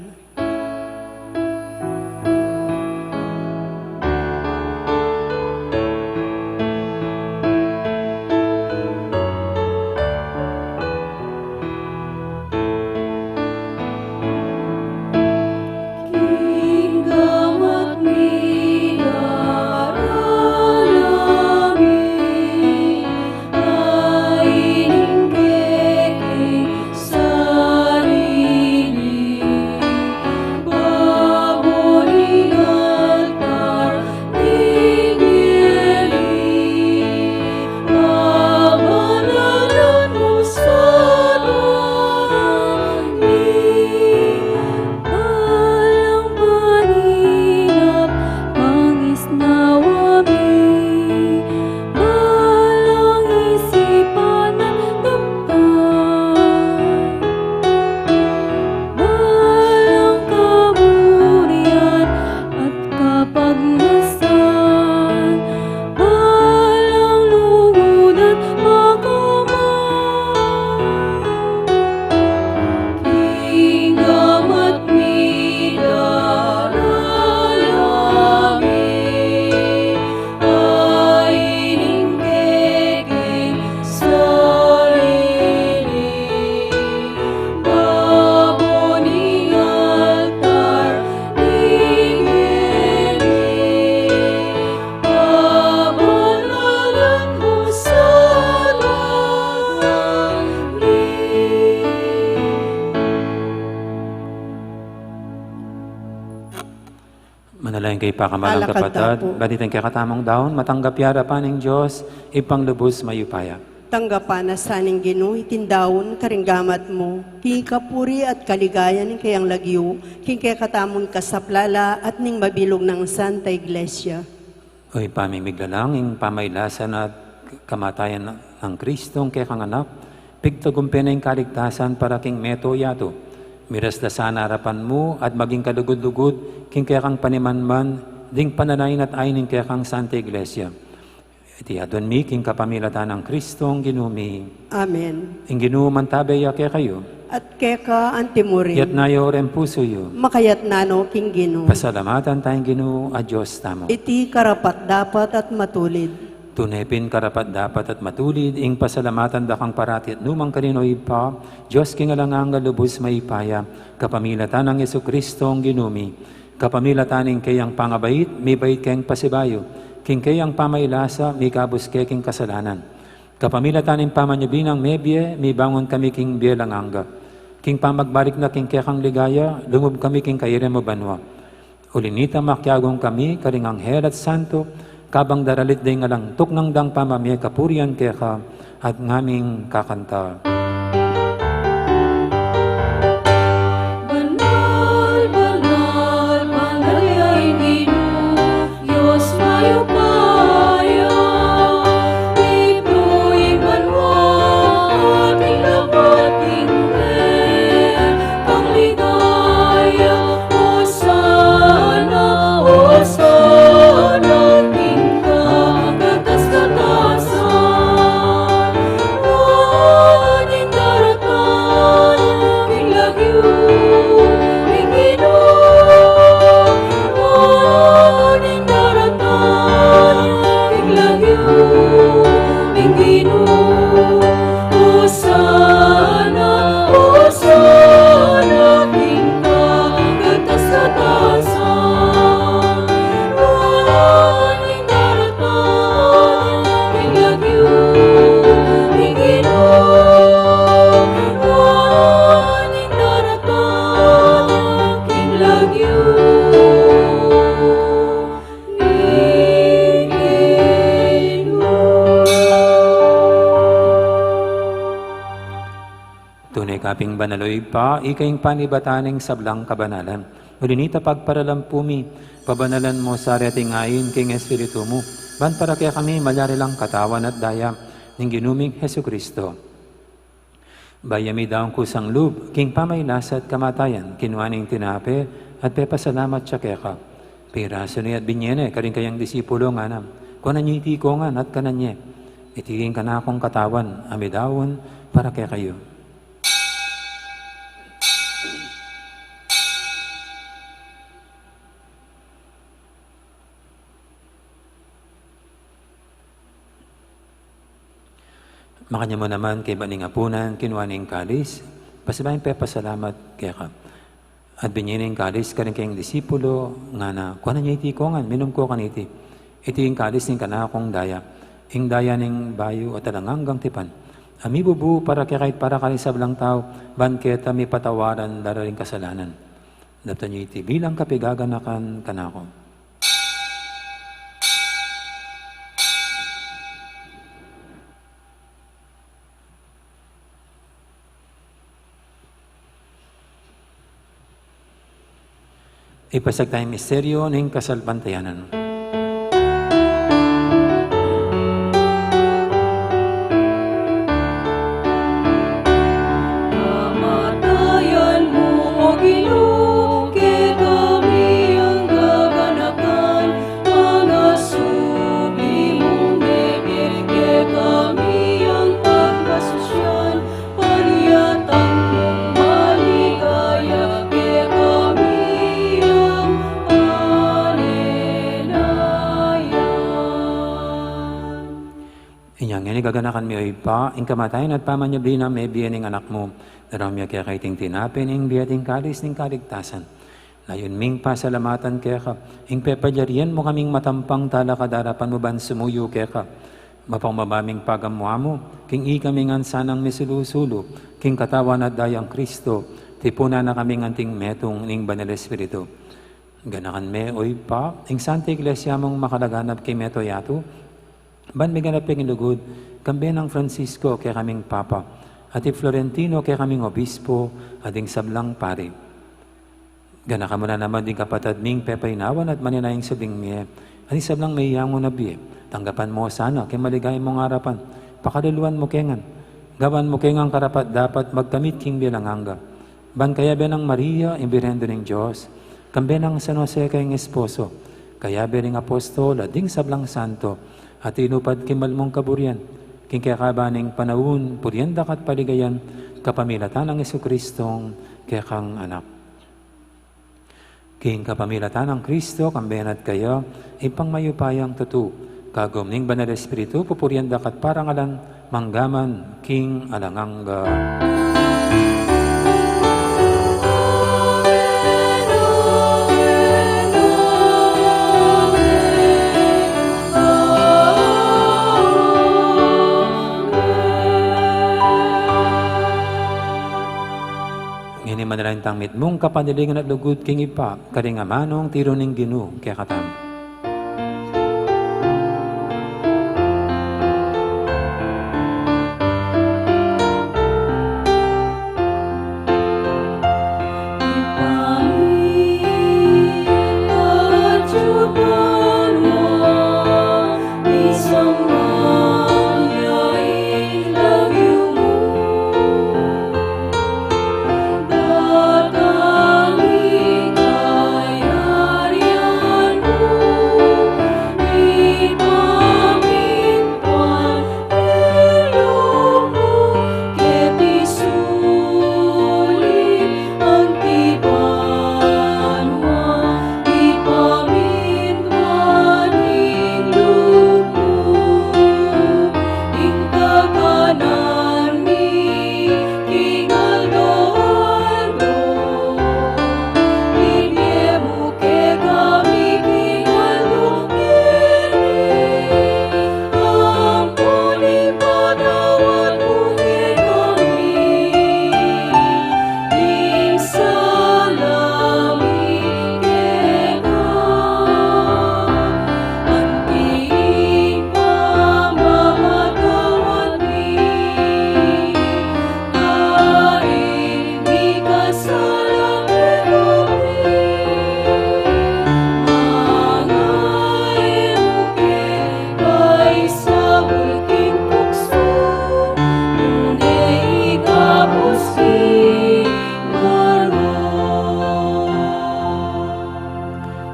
Lain kay pakamal, kapatad, dapat ing kekatamung daun matanggap ya arapan ning Dios, Ibpang lubus mayupaya. Tanggapan na sa ning Ginu iting daun karing gamat mu, king kapurian at kaligayan ning kayang lagyu, king kekatamung kasaplalan at ning mabilug nang Santa Iglesia. O Ibpa ming miglalang, ing pamailasan at kamatayan nang Kristong kekang Anak, pigtagumpe na ing kaligtasan para king meto yatu. Miras da sana arapan mu at maging kalugud-lugud king kekang panimanman ding panalangin at ain ning kekang Santa Iglesia. Iti aduan mi king kapamilatan nang Kristong Ginu mi. Amen. Ing Ginu mantabe ya kekayu. At keka antimurin. Itas yu ring pusu yu. Makaitas no king Ginu. Pasalamatan taya ing Ginu a Dios tamu. Iti karapat-dapat at matulid. Tune pin karapat-dapat at matulid ing pasalamatan da kang parati at nukarin man, O Ibpa, Dios king alang angga, lubus mayupaya, kapamilatan nang Jesucristo a Ginu mi. Kapamilatan ning kayang pangabait, mibait keng pasibayu, king kayang pamailasa, mikabus ke king kasalanan. Kapamilatan ning pamanyubli nang mebie, mibangun kami king bie alang angga. King pamagbalik na king kekang ligaya, lungub kami king kaire mung banua. Uli nita, makiagung kami karing anghel at santo, kabang daralit deng alang tuknang dang pamamie kapurian keka, at ngaming kakanta. Banal, banal, banal ya ing Ginu, Dios mayupaya, ibpa ning banua, king lapat king kekang ligaya. Hosana, Hosana, king kakatas-katasan. Nuan ing daratang king lagyu ning Ginu? Nuan ing daratang king lagyu ning Ginu? Hosana, Hosana, king kakatas-katasan. Nuan ing daratang king lagyu ning Ginu? Nuan ing daratang king lagyu ning Ginu? Tune ka pin banal, O Ibpa, ika ing panibatan ning sablang kabanalan. Uli nita, pagparalan pu mi, pabanalan mu sa reting ain king Espiritu mu, ban para kekami malyari lang katawan at daya ning Ginu ming Jesucristo. Bayu ya midaun kusang lub king pamailasa at kamatayan, kinua ne ing tinape at pepasalamat ya keka. Pirasu ne at binie ne karing kayang disipulu, ngana: Kuanan ye iti kongan at kanan ye. Iti ing kanakung katawan a midaun para kekayu. Makanyan mu naman, kaybat ning apunan, kinua ne ing kalis, pasibayu pepasalamat keka. At binie ne ing kalis karing kayang disipulu, ngana: Kuanan ye iti kongan, minum ko kaniti. Iti ing kalis ning kanakung daya, ing daya ning bayu at alang anggang tipan, a mibubu para kekayu at para karing sablang tau, ban keta mipatawaran la ring kasalanan. Daptan ye iti bilang kapaganakan kanaku. Ipasiag taya ing misteryu ning kasalpantayanan. Kamatayan mu, O Ginu, kekami ing gaganakan, pangasubli mung mebie kekami ing pagpasusian, panyatang mung maligaya kekami ing panenaya. Inya ngeni gaganakan mi, O Ibpa, ing kamatayan at pamanyubli nang mebie ning Anak mu. Daraun mi keka iting tinape ning bie at ing kalis ning kaligtasan. Layun ming pasalamatan keka ing pepalyarian mu kaming matampang talakad king arapan mu ban sumuyu keka. Mapakumbaba ming pagamu-amu king ikami ngan sanang misulu-sulu king katawan at dayang Kristo, tipunan na kaming anting metung ning Banal Espiritu. Ganakan me, O Ibpa, ing Santa Iglesia mung makalaganap king mabilug a yatu, ban miganap ya king lugud, kambe nang Francisco, kekaming Papa, at i Florentino, kekaming Obispo, at ding sablang pari. Ganakan mu na naman ding kapatad ming pepainawan at manenaya ing subling mie, at ding sablang meyangu na bie. Tanggapan mu sana king maligaya mung arapan, pakaluluan mu kami ngan, gawan mu kami ngan karapat-dapat magkamit king bie alang angga. Ban kayabe nang Maria, ing Birhen ning Dios, kambe nang San Jose, kayang esposo, kayabe ring apostol, at ding sablang santo, at tinupad king mal mung kaburian, king kekaban ning panaun, purian da ka at paligayan, kapamilatan nang Jesucristong kekang Anak. King kapamilatan nang Kristo, kambe na at kaya, Ibpang mayupayang tutu, kagum ning Banal Espiritu, pupurian da ka at parangalan, mangga man king alang angga. Ngeni manalangin tang mitmung kapanaligan at lugud king Ibpa, karing amanung tiru ning Ginu kekatamu.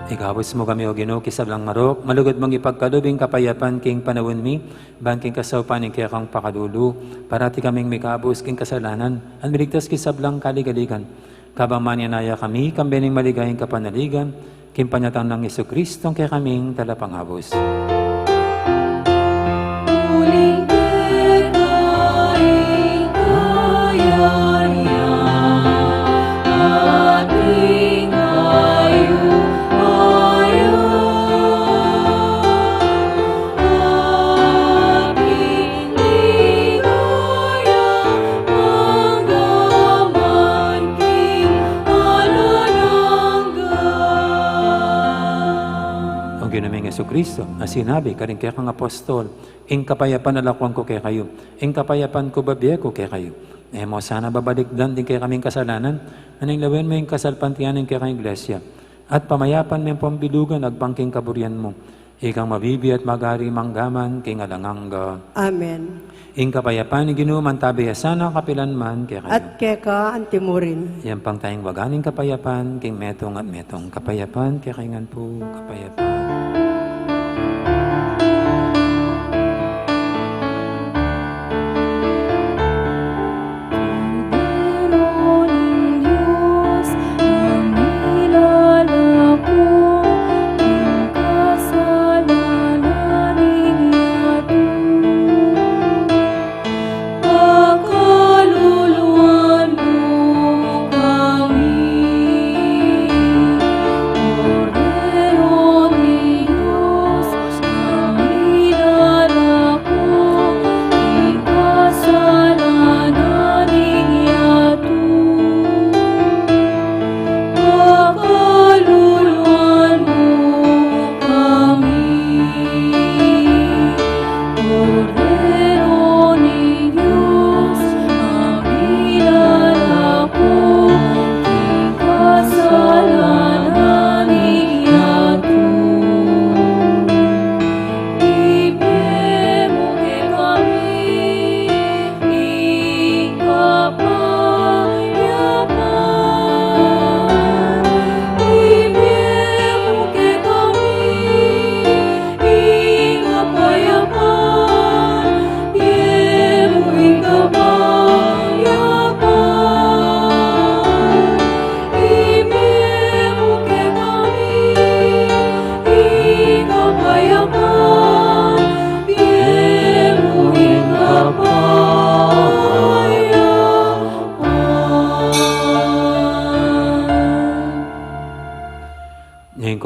Ikabus mu kami, O Ginu, king sablang marok, malugud mung ipagkalub ing kapayapan king panaun mi, ban king kasaupan ning kekang pakalulu, parati kaming mikabus king kasalanan, at miligtas king sablang kaligaligan. Kabang manenaya kami, kambe ning maligayang kapanaligan, king panyatang nang Jesucristong kekaming Talapangabus. Uling keka ing kayarian, ating kayupayan. O Ginu ming Jesucristo, a sinabi karing kekang apostol, ing kapayapan lakuan ku kekayu, ing kapayapan ku bibie ku kekayu. E mu sana babalikdan ding kekaming kasalanan, nune lawen mu ing kasalpantayanan ning kekang Iglesia, at pamayapan me ampong bilugan agpang king kaburian mu. Ikang mabibie at magari mangga man king alang angga. Amen. Ing kapayapan ning Ginu mantabe ya sana kapilan man kekayu. At keka anti murin. Yan pang tayang waga ning kapayapan king metung at metung. Kapayapan kekayu ngan pu, kapayapan. Kordero ning Dios, a milalako king kasalanan ning yatu, pakaluluan mu kami. Kordero ning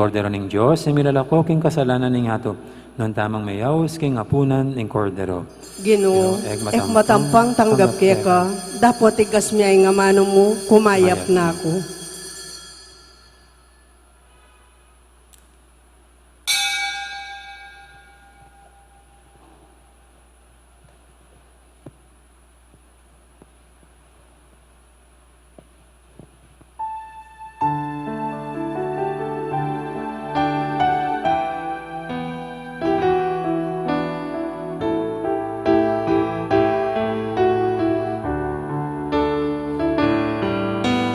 Kordero ning Dios, a milalako king kasalanan ning yatu. Nuan tamung meyaus king apunan ning Kordero. Ginu, e ku matampang tanggap keka, dapot igas mu ya ing amanu mu, kumayap na ku.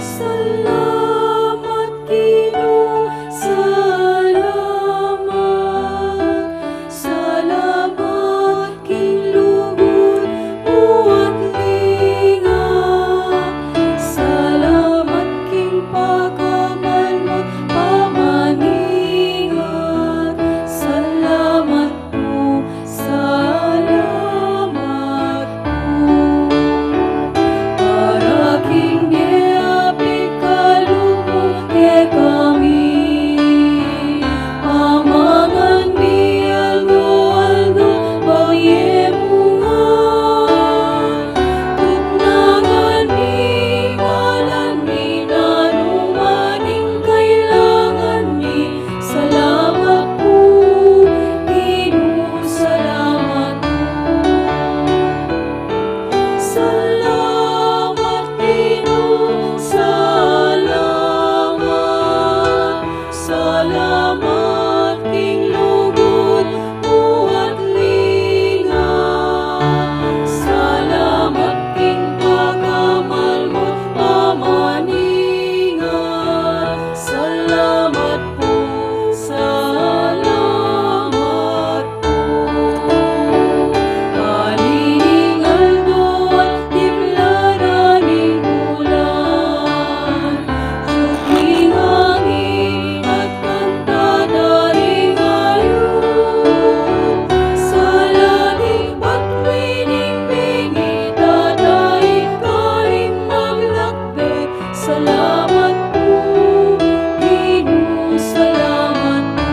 Salamat, Ginu, salamat. Salamat king lugud mu at linga. Salamat king pakamal mu at pamaningat. Salamat pu, salamat pu. Para king meapit kalub mu kekami. Amangan mi aldo-aldo bang e mu ngan. Tuknangan mi, malan mi, nanu man ing kailangan mi. Salamat pu, Ginu, salamat pu. Salamat, Ginu, salamat. Salamat king lugud mu at linga. Salamat king pakamal mu at pamaninga. Salamat pu, salamat pu. Paniningal do at dimla na ning bulan. Sukling angin at kanta da ring ayup. Sala ning patwi ning bengi, tataing karing maglakbe. Salamat pu, Ginu, salamat pu.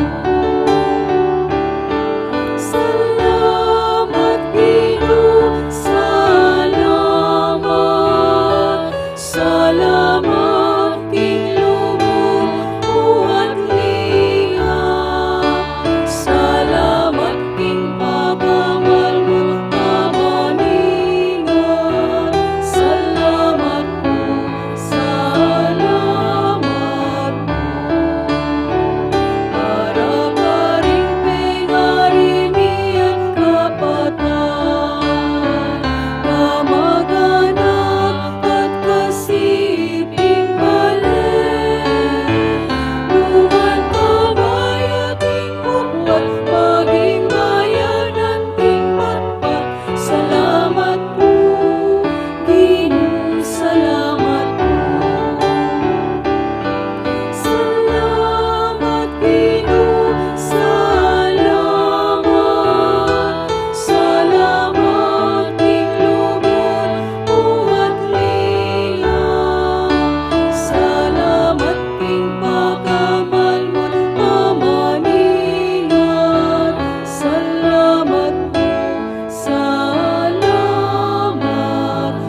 Salamat, Ginu, salamat. Salamat king lugud mu at linga. Salamat king pakamal mu at pamaninga. Salamat pu, salamat pu. Para karing pengari mi at kapatad, kamag-anak at kasiping bale. Nuan ka mayap ing bubuat, maging mayap ing patpat. Salamat pu, Ginu, salamat pu. Salamat, Ginu, salamat. Salamat king lugud mu at linga. Salamat king pakamal mu at pamaninga. Salamat pu, salamat pu.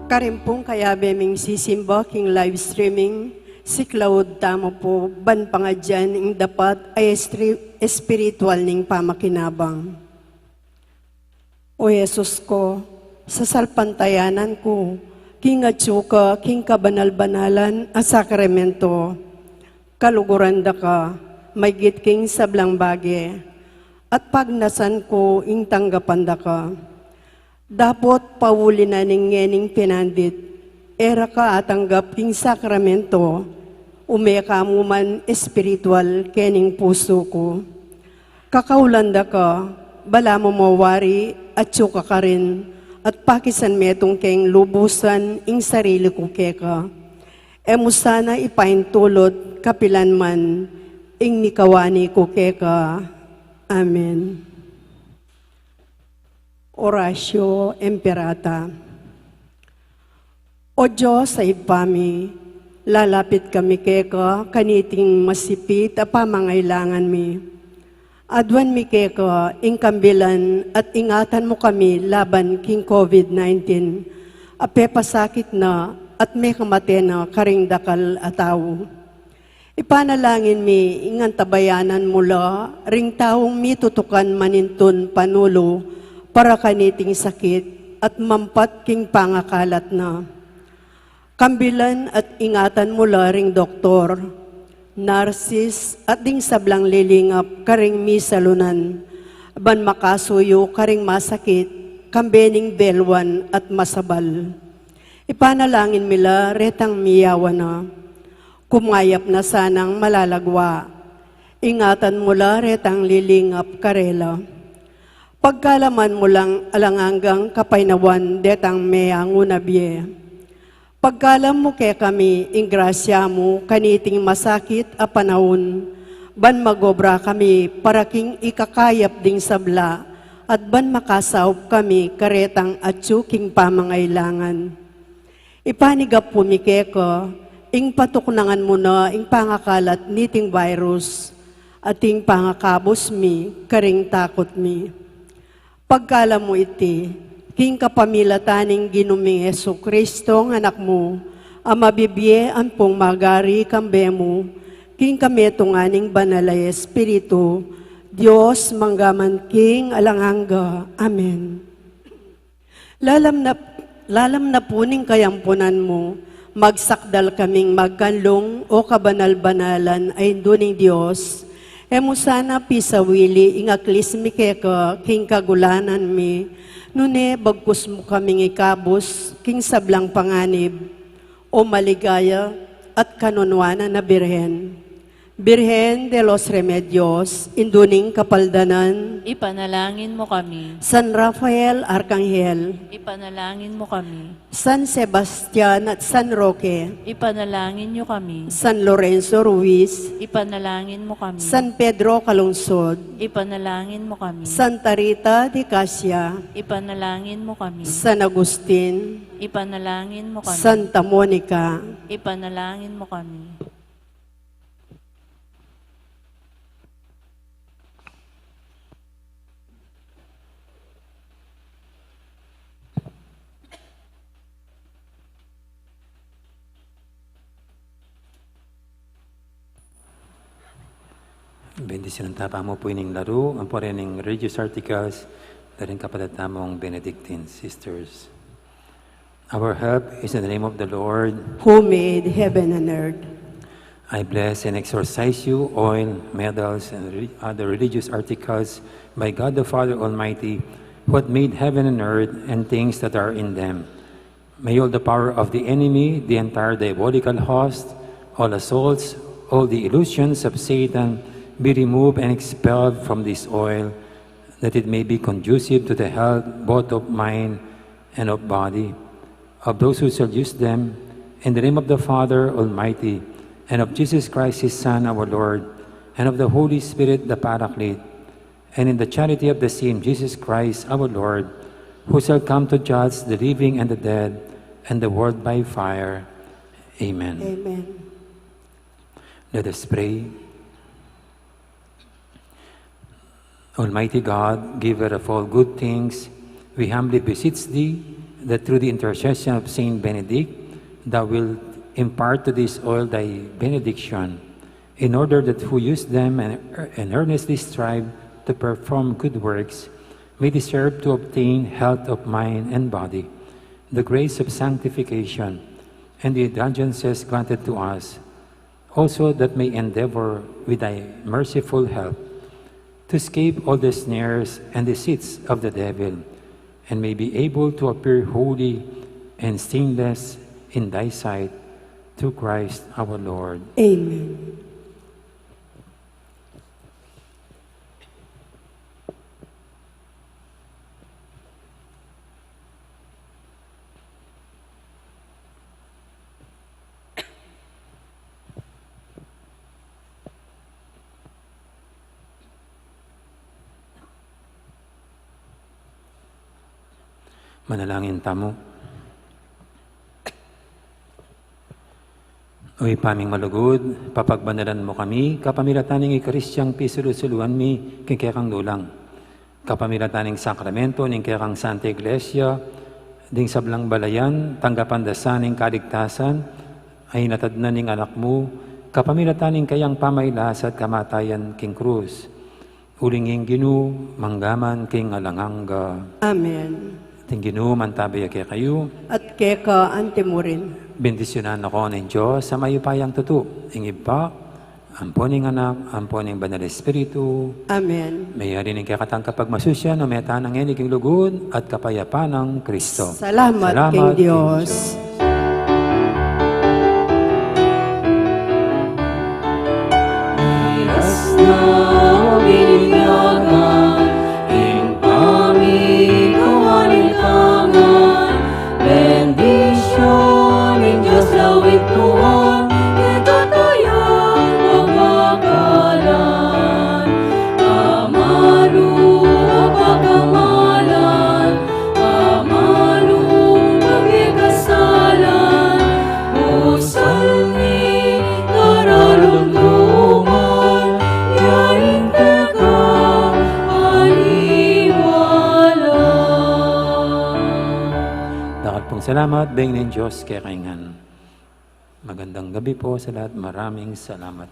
Karin pung kayabe ming sisimba king live streaming, siklaud tamu pu ban pangadyan ing dapat a estri-, espiritual ning pamakinabang. O Jesus ku, sasalpantayanan ku king atyu ka king kabanal-banalan a sakramento. Kaluguran da ka maigit king sablang bage, at pagnasan ku ing tanggapan da ka. Dapot pauli na ning ngening pinandit, e ra ka atanggap king sakramento, ume ka mu man espiritual kening pusu ku. Kakaulan da ka, balamu mawari atyu ka karin, at pakisan metung keng lubusan ing sarili ku keka. E mu sana ipaintulut kapilan man ing mikawani ku keka. Amen. Oratio Imperata. O Dios a Ibpa mi, lalapit kami keka kaniting masipit a pamangailangan mi. Aduan mi keka ing kambilan at ingatan mu kami laban king COVID nineteen a pepasakit na at mekamate na karing dakal a tau. Ipanalangin mi ing antabayanan mu la ring taung mitutukan manintun panulu para kaniting sakit at mampat king pangakalat na. Kambilan at ingatan mu la ring doktor, narsis, at ding sablang lilingap karing misalunan, ban makasuyu karing masakit, kambe ning belwan at masabal. Ipanalangin mi la retang miyawa na. Kumayap na sanang malalagwa. Ingatan mu la retang lilingap karela. Pagkalaman mu lang alang anggang kapaynawan detang meangu na bie. Pagkalam mu kekami ing grasya mu kaniting masakit a panaun, ban magobra kami para king ikakayap ding sabla, at ban makasaup kami karetang atyu king pamangailangan. Ipanigapu mi keka ing patuknangan mu na ing pangakalat niting virus, at ing pangakabus mi karing takut mi. Pagkalam mu iti, king kapamilatan ning Ginu ming Jesucristo, ing Anak mu, a mabibie ampong magari kambe mu, king kametungan ning Banal a Espiritu, Dios, mangga man king alang angga. Amen. Lalam na, lalam na pu ning kayampunan mu, magsakdal kaming magkanlung, o kabanal-banalan a Indu ning Dios. E mu sana pisawili ing aklis mi keka king kagulanan mi, nune bagkus mu kaming ikabus king sablang panganib, o maligaya at kanunuanan a Birhen. Birhen de los Remedios, Indu ning Kapaldanan. Ipanalangin mu kami. San Rafael Arkanghel. Ipanalangin mu kami. San Sebastian at San Roque. Ipanalangin yu kami. San Lorenzo Ruiz. Ipanalangin mu kami. San Pedro Calungsod. Ipanalangin mu kami. Santa Rita de Casia. Ipanalangin mu kami. San Agustin. Ipanalangin mu kami. Santa Monica. Ipanalangin mu kami. Bendisyunan ta pa mu pu ining laru, ampo rin ing religious articles, da ring kapatad tamung Benedictine sisters. Our help is in the name of the Lord, who made heaven and earth. I bless and exorcise you, oil, medals, and re-, other religious articles by God the Father Almighty, who hath made heaven and earth and things that are in them. May all the power of the enemy, the entire diabolical host, all assaults, all the illusions of Satan be removed and expelled from this oil, that it may be conducive to the health both of mind and of body of those who shall use them, in the name of the Father Almighty, and of Jesus Christ, his Son, our Lord, and of the Holy Spirit, the Paraclete, and in the charity of the same Jesus Christ, our Lord, who shall come to judge the living and the dead, and the world by fire. Amen. Amen. Let us pray. Almighty God, giver of all good things, we humbly beseech thee that through the intercession of Saint Benedict, thou wilt impart to this oil thy benediction, in order that who use them and, and earnestly strive to perform good works may deserve to obtain health of mind and body, the grace of sanctification, and the indulgences granted to us, also that may endeavor with thy merciful help to escape all the snares and deceits of the devil, and may be able to appear holy and stainless in thy sight, through Christ our Lord. Amen. Manalangin tamu. O Ibpa ming malugud, papagbanalan mu kami kapamilatan ning Eukaristiang pisulu-suluan mi king kekang nulang. Kapamilatan ning sakramento ning kekang Santa Iglesia, ding sablang balayan, tanggapan da sa ning kaligtasan a inatad na ning Anak mu, kapamilatan ning kayang pamagkasakit at kamatayan king krus. Uling ing Ginu, mangga man king alang angga. Amen. Ing Ginu mantabe ya kekayu. At keka antimurin. Bendisyunan na kayu ning Dios a mayupayang tutu, ing Ibpa, ampo ning Anak, ampo ning Banal Espiritu. Amen. Mayari ning kekatang kapagmasusyan, o meta na ngeni king lugud at kapayapan nang Kristo. Salamat king Dios. Bendisyun ning Dios lawit lua, kekatang pamakalan, amanu, pakamalan, amanu, pamikasalan, usan ning karalumduman, yaring pekapaniwala. Dakal pung salamat, bengi ning Dios kekayu ngan. Magandang gabi po sa lahat. Maraming salamat.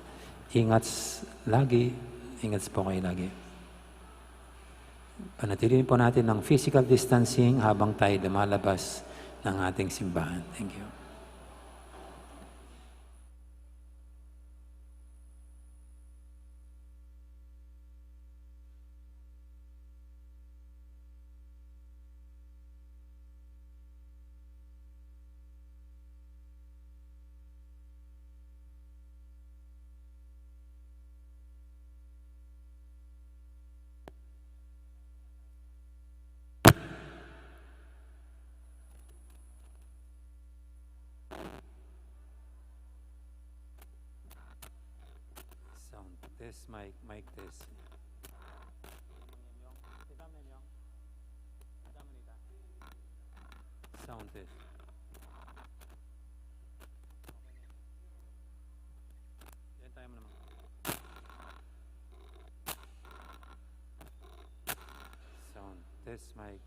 Ingat s-, lagi. Ingat po kayo lagi. Panatilihin po natin ang physical distancing habang tayo lumalabas ng ating simbahan. Thank you. Sound test, mic, mic test. Sound test. Yan tayo mo naman. Sound test, mic.